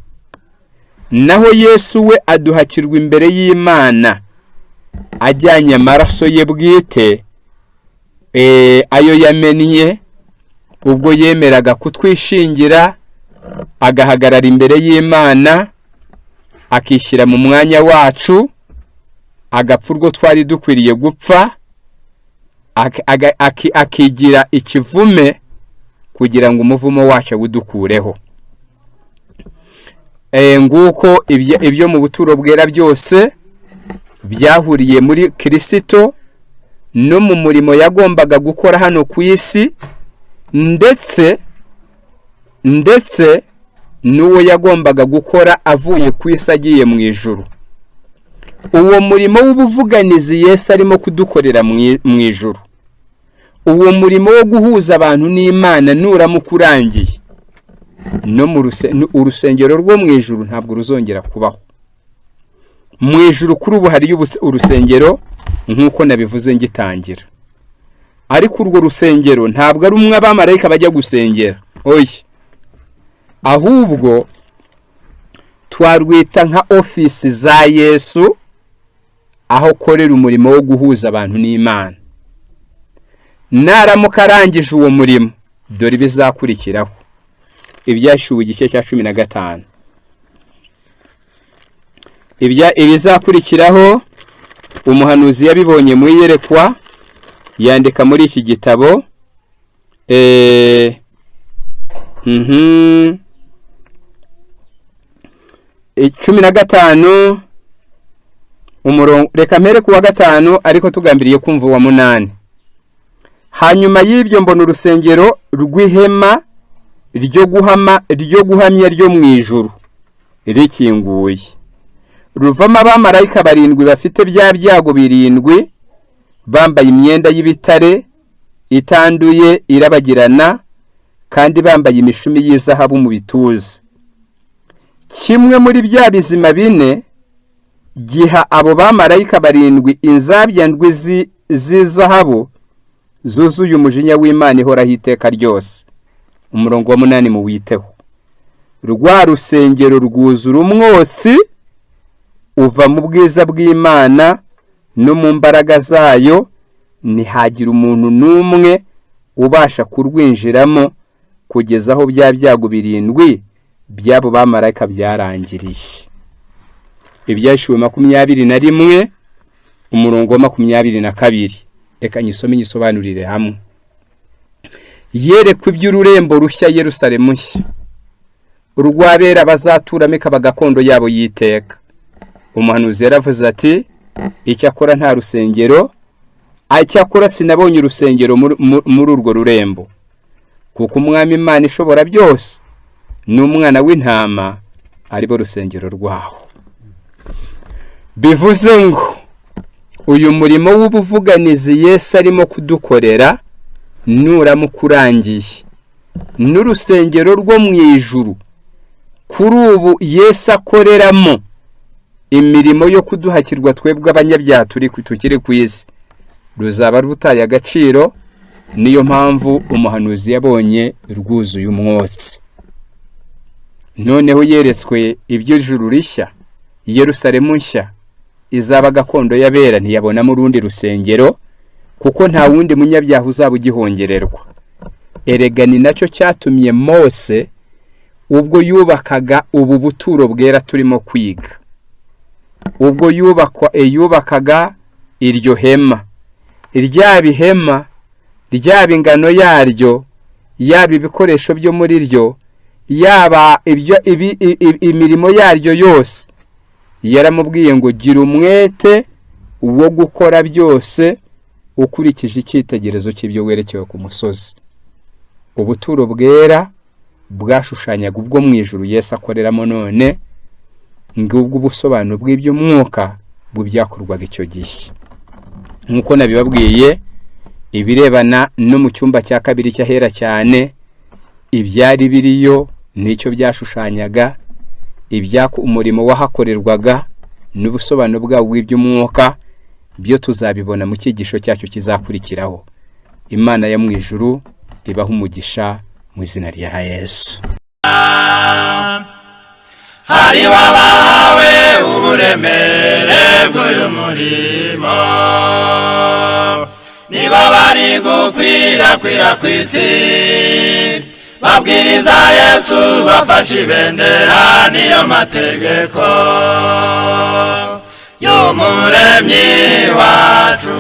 Naho Yesu we aduhakirwa imbere y'Imana ajyanye amaraso ye bwite, ayo yamennye ubwo yemeraga kutwishingira, agahagarara imbere y'Imana, akishyira mu mwanya wacu, agapfa urwo twari dukwiriye gupfa, akigira ikivume kugira ngo umuvumo wacu awudukureho. Nguko ibyo mu buturo bwera byose byahuriye muri Kirisito no mu murimo yagombaga gukora hano ku isi, ndetse n'uwo yagombaga gukora avuye ku isi agiye mu ijuru. Uwo murimo w'ubuvuganizi Yesu arimo kudukorera mu ijuru, uwo murimo wo guhuza abantu n'Imana, nuramuka urangiye, no mu urusengero rwo mu ijuru ntabwo ruzongera kubaho. Mu ijuru kuri ubu hariyo urusengero nk'uko nabivuze ngitangira, ariko urwo rusengero ntabwo ari umwe abamarayika bajya gusengera, oya, ahubwo twarwita nka ofisi za Yesu, aho akorera umurimo wo guhuza abantu n'Imana. Naramuka arangije uwo murimo, dore ibizakurikiraho. Ibyahishuwe igice cya 15, ibizakurikiraho umuhanuzi yabibonye mu iyerekwa, yandika muri iki gitabo. 15 umurongo, reka mpere ku wa 5, ariko tugambiriye kumva uwa 8. Hanyuma y'ibyo mbona urusengero rw'ihema ryo guhamya ryo mu ijuru rikinguye, ruvamo abamarayika barindwi bafite bya byago birindwi, bambaye imyenda y'ibitare itanduye irabagirana, kandi bambaye imishumi y'izahabu mu bituza. Kimwe muri bya bizima bine giha abo bamarayika barindwi inzabya ndwi z'izahabu zuzuye umujinya w'Imana ihoraho iteka ryose. Umurongo wa 8 muwiteho. Rwa rusengero rwuzura umwotsi uva mu bwiza bw'Imana no mu mbaraga zayo, ntihagira umuntu n'umwe ubasha kurwinjiramo kugeza aho bya byago birindwi by'abo bamarayika byarangiriye. Ibyahishuwe 21 umurongo wa 22, reka nyisome nyisobanurire hamwe. Yerekwa iby'ururembo rushya, Yerusalemu nshya, urw'abera bazaturamo, ikaba gakondo yabo y'iteka. Umuhanuzi yaravuze ati: "Icyakora nta rusengero, icyakora sinabonye urusengero muri urwo rurembo, kuko Umwami Imana ishobora byose n'Umwana w'Intama aribo rusengero rwaho." Bivuze ngo uyu murimo w'ubuvuganizi Yesu arimo kudukorera nuramuka urangiye, n'urusengero rwo mu ijuru kuri ubu Yesu akoreramo imirimo yo kuduhakirwa twebwe abanyabyaha turi tukiri ku isi, ruzaba rutaye agaciro. Niyo mpamvu umuhanuzi yabonye rwuzuye umwotsi. Noneho yeretswe iby'ijuru rishya, Yerusalemu nshya izaba gakondo y'abera, ntiyabonamo urundi rusengero, kuko nta wundi munyabyaha uzaba ugihongererwa. Erega ni nacyo cyatumye Mose, ubwo yubakaga ubu buturo bwera turimo kwiga, ubwo yubakaga iryo hema, ryaba ihema, ryaba ingano yaryo, yaba ibikoresho byo muri ryo, yaba ibyo imirimo yaryo yose, yaramubwiye ngo: "Gira umwete wo gukora byose ukurikije icyitegererezo cy'ibyo werekewe ku musozi." Ubuturo bwera bwashushanyaga ubwo mu ijuru Yesu akoreramo none. Ngubwo ubusobanuro bw'iby'umwuka bw'ibyakorwaga icyo gihe. Nk'uko nabibabwiye, ibirebana no mu cyumba cya kabiri cy'ahera cyane, ibyari biriyo n'icyo byashushanyaga, ibyaka umurimo wahakorerwaga n'ubusobanuro bwawo bw'iby'umwuka, byo tuzabibona mu cyigisho cyacu kizakurikiraho. Imana yo mu ijuru ibaha umugisha mu izina rya Yesu.
Hariho abahawe uburemere bw'uyu murimo, nibo bari gukwirakwira ku isi, babwiriza Yesu bafashe ibendera, niyo mategeko y'Umuremyi wacu.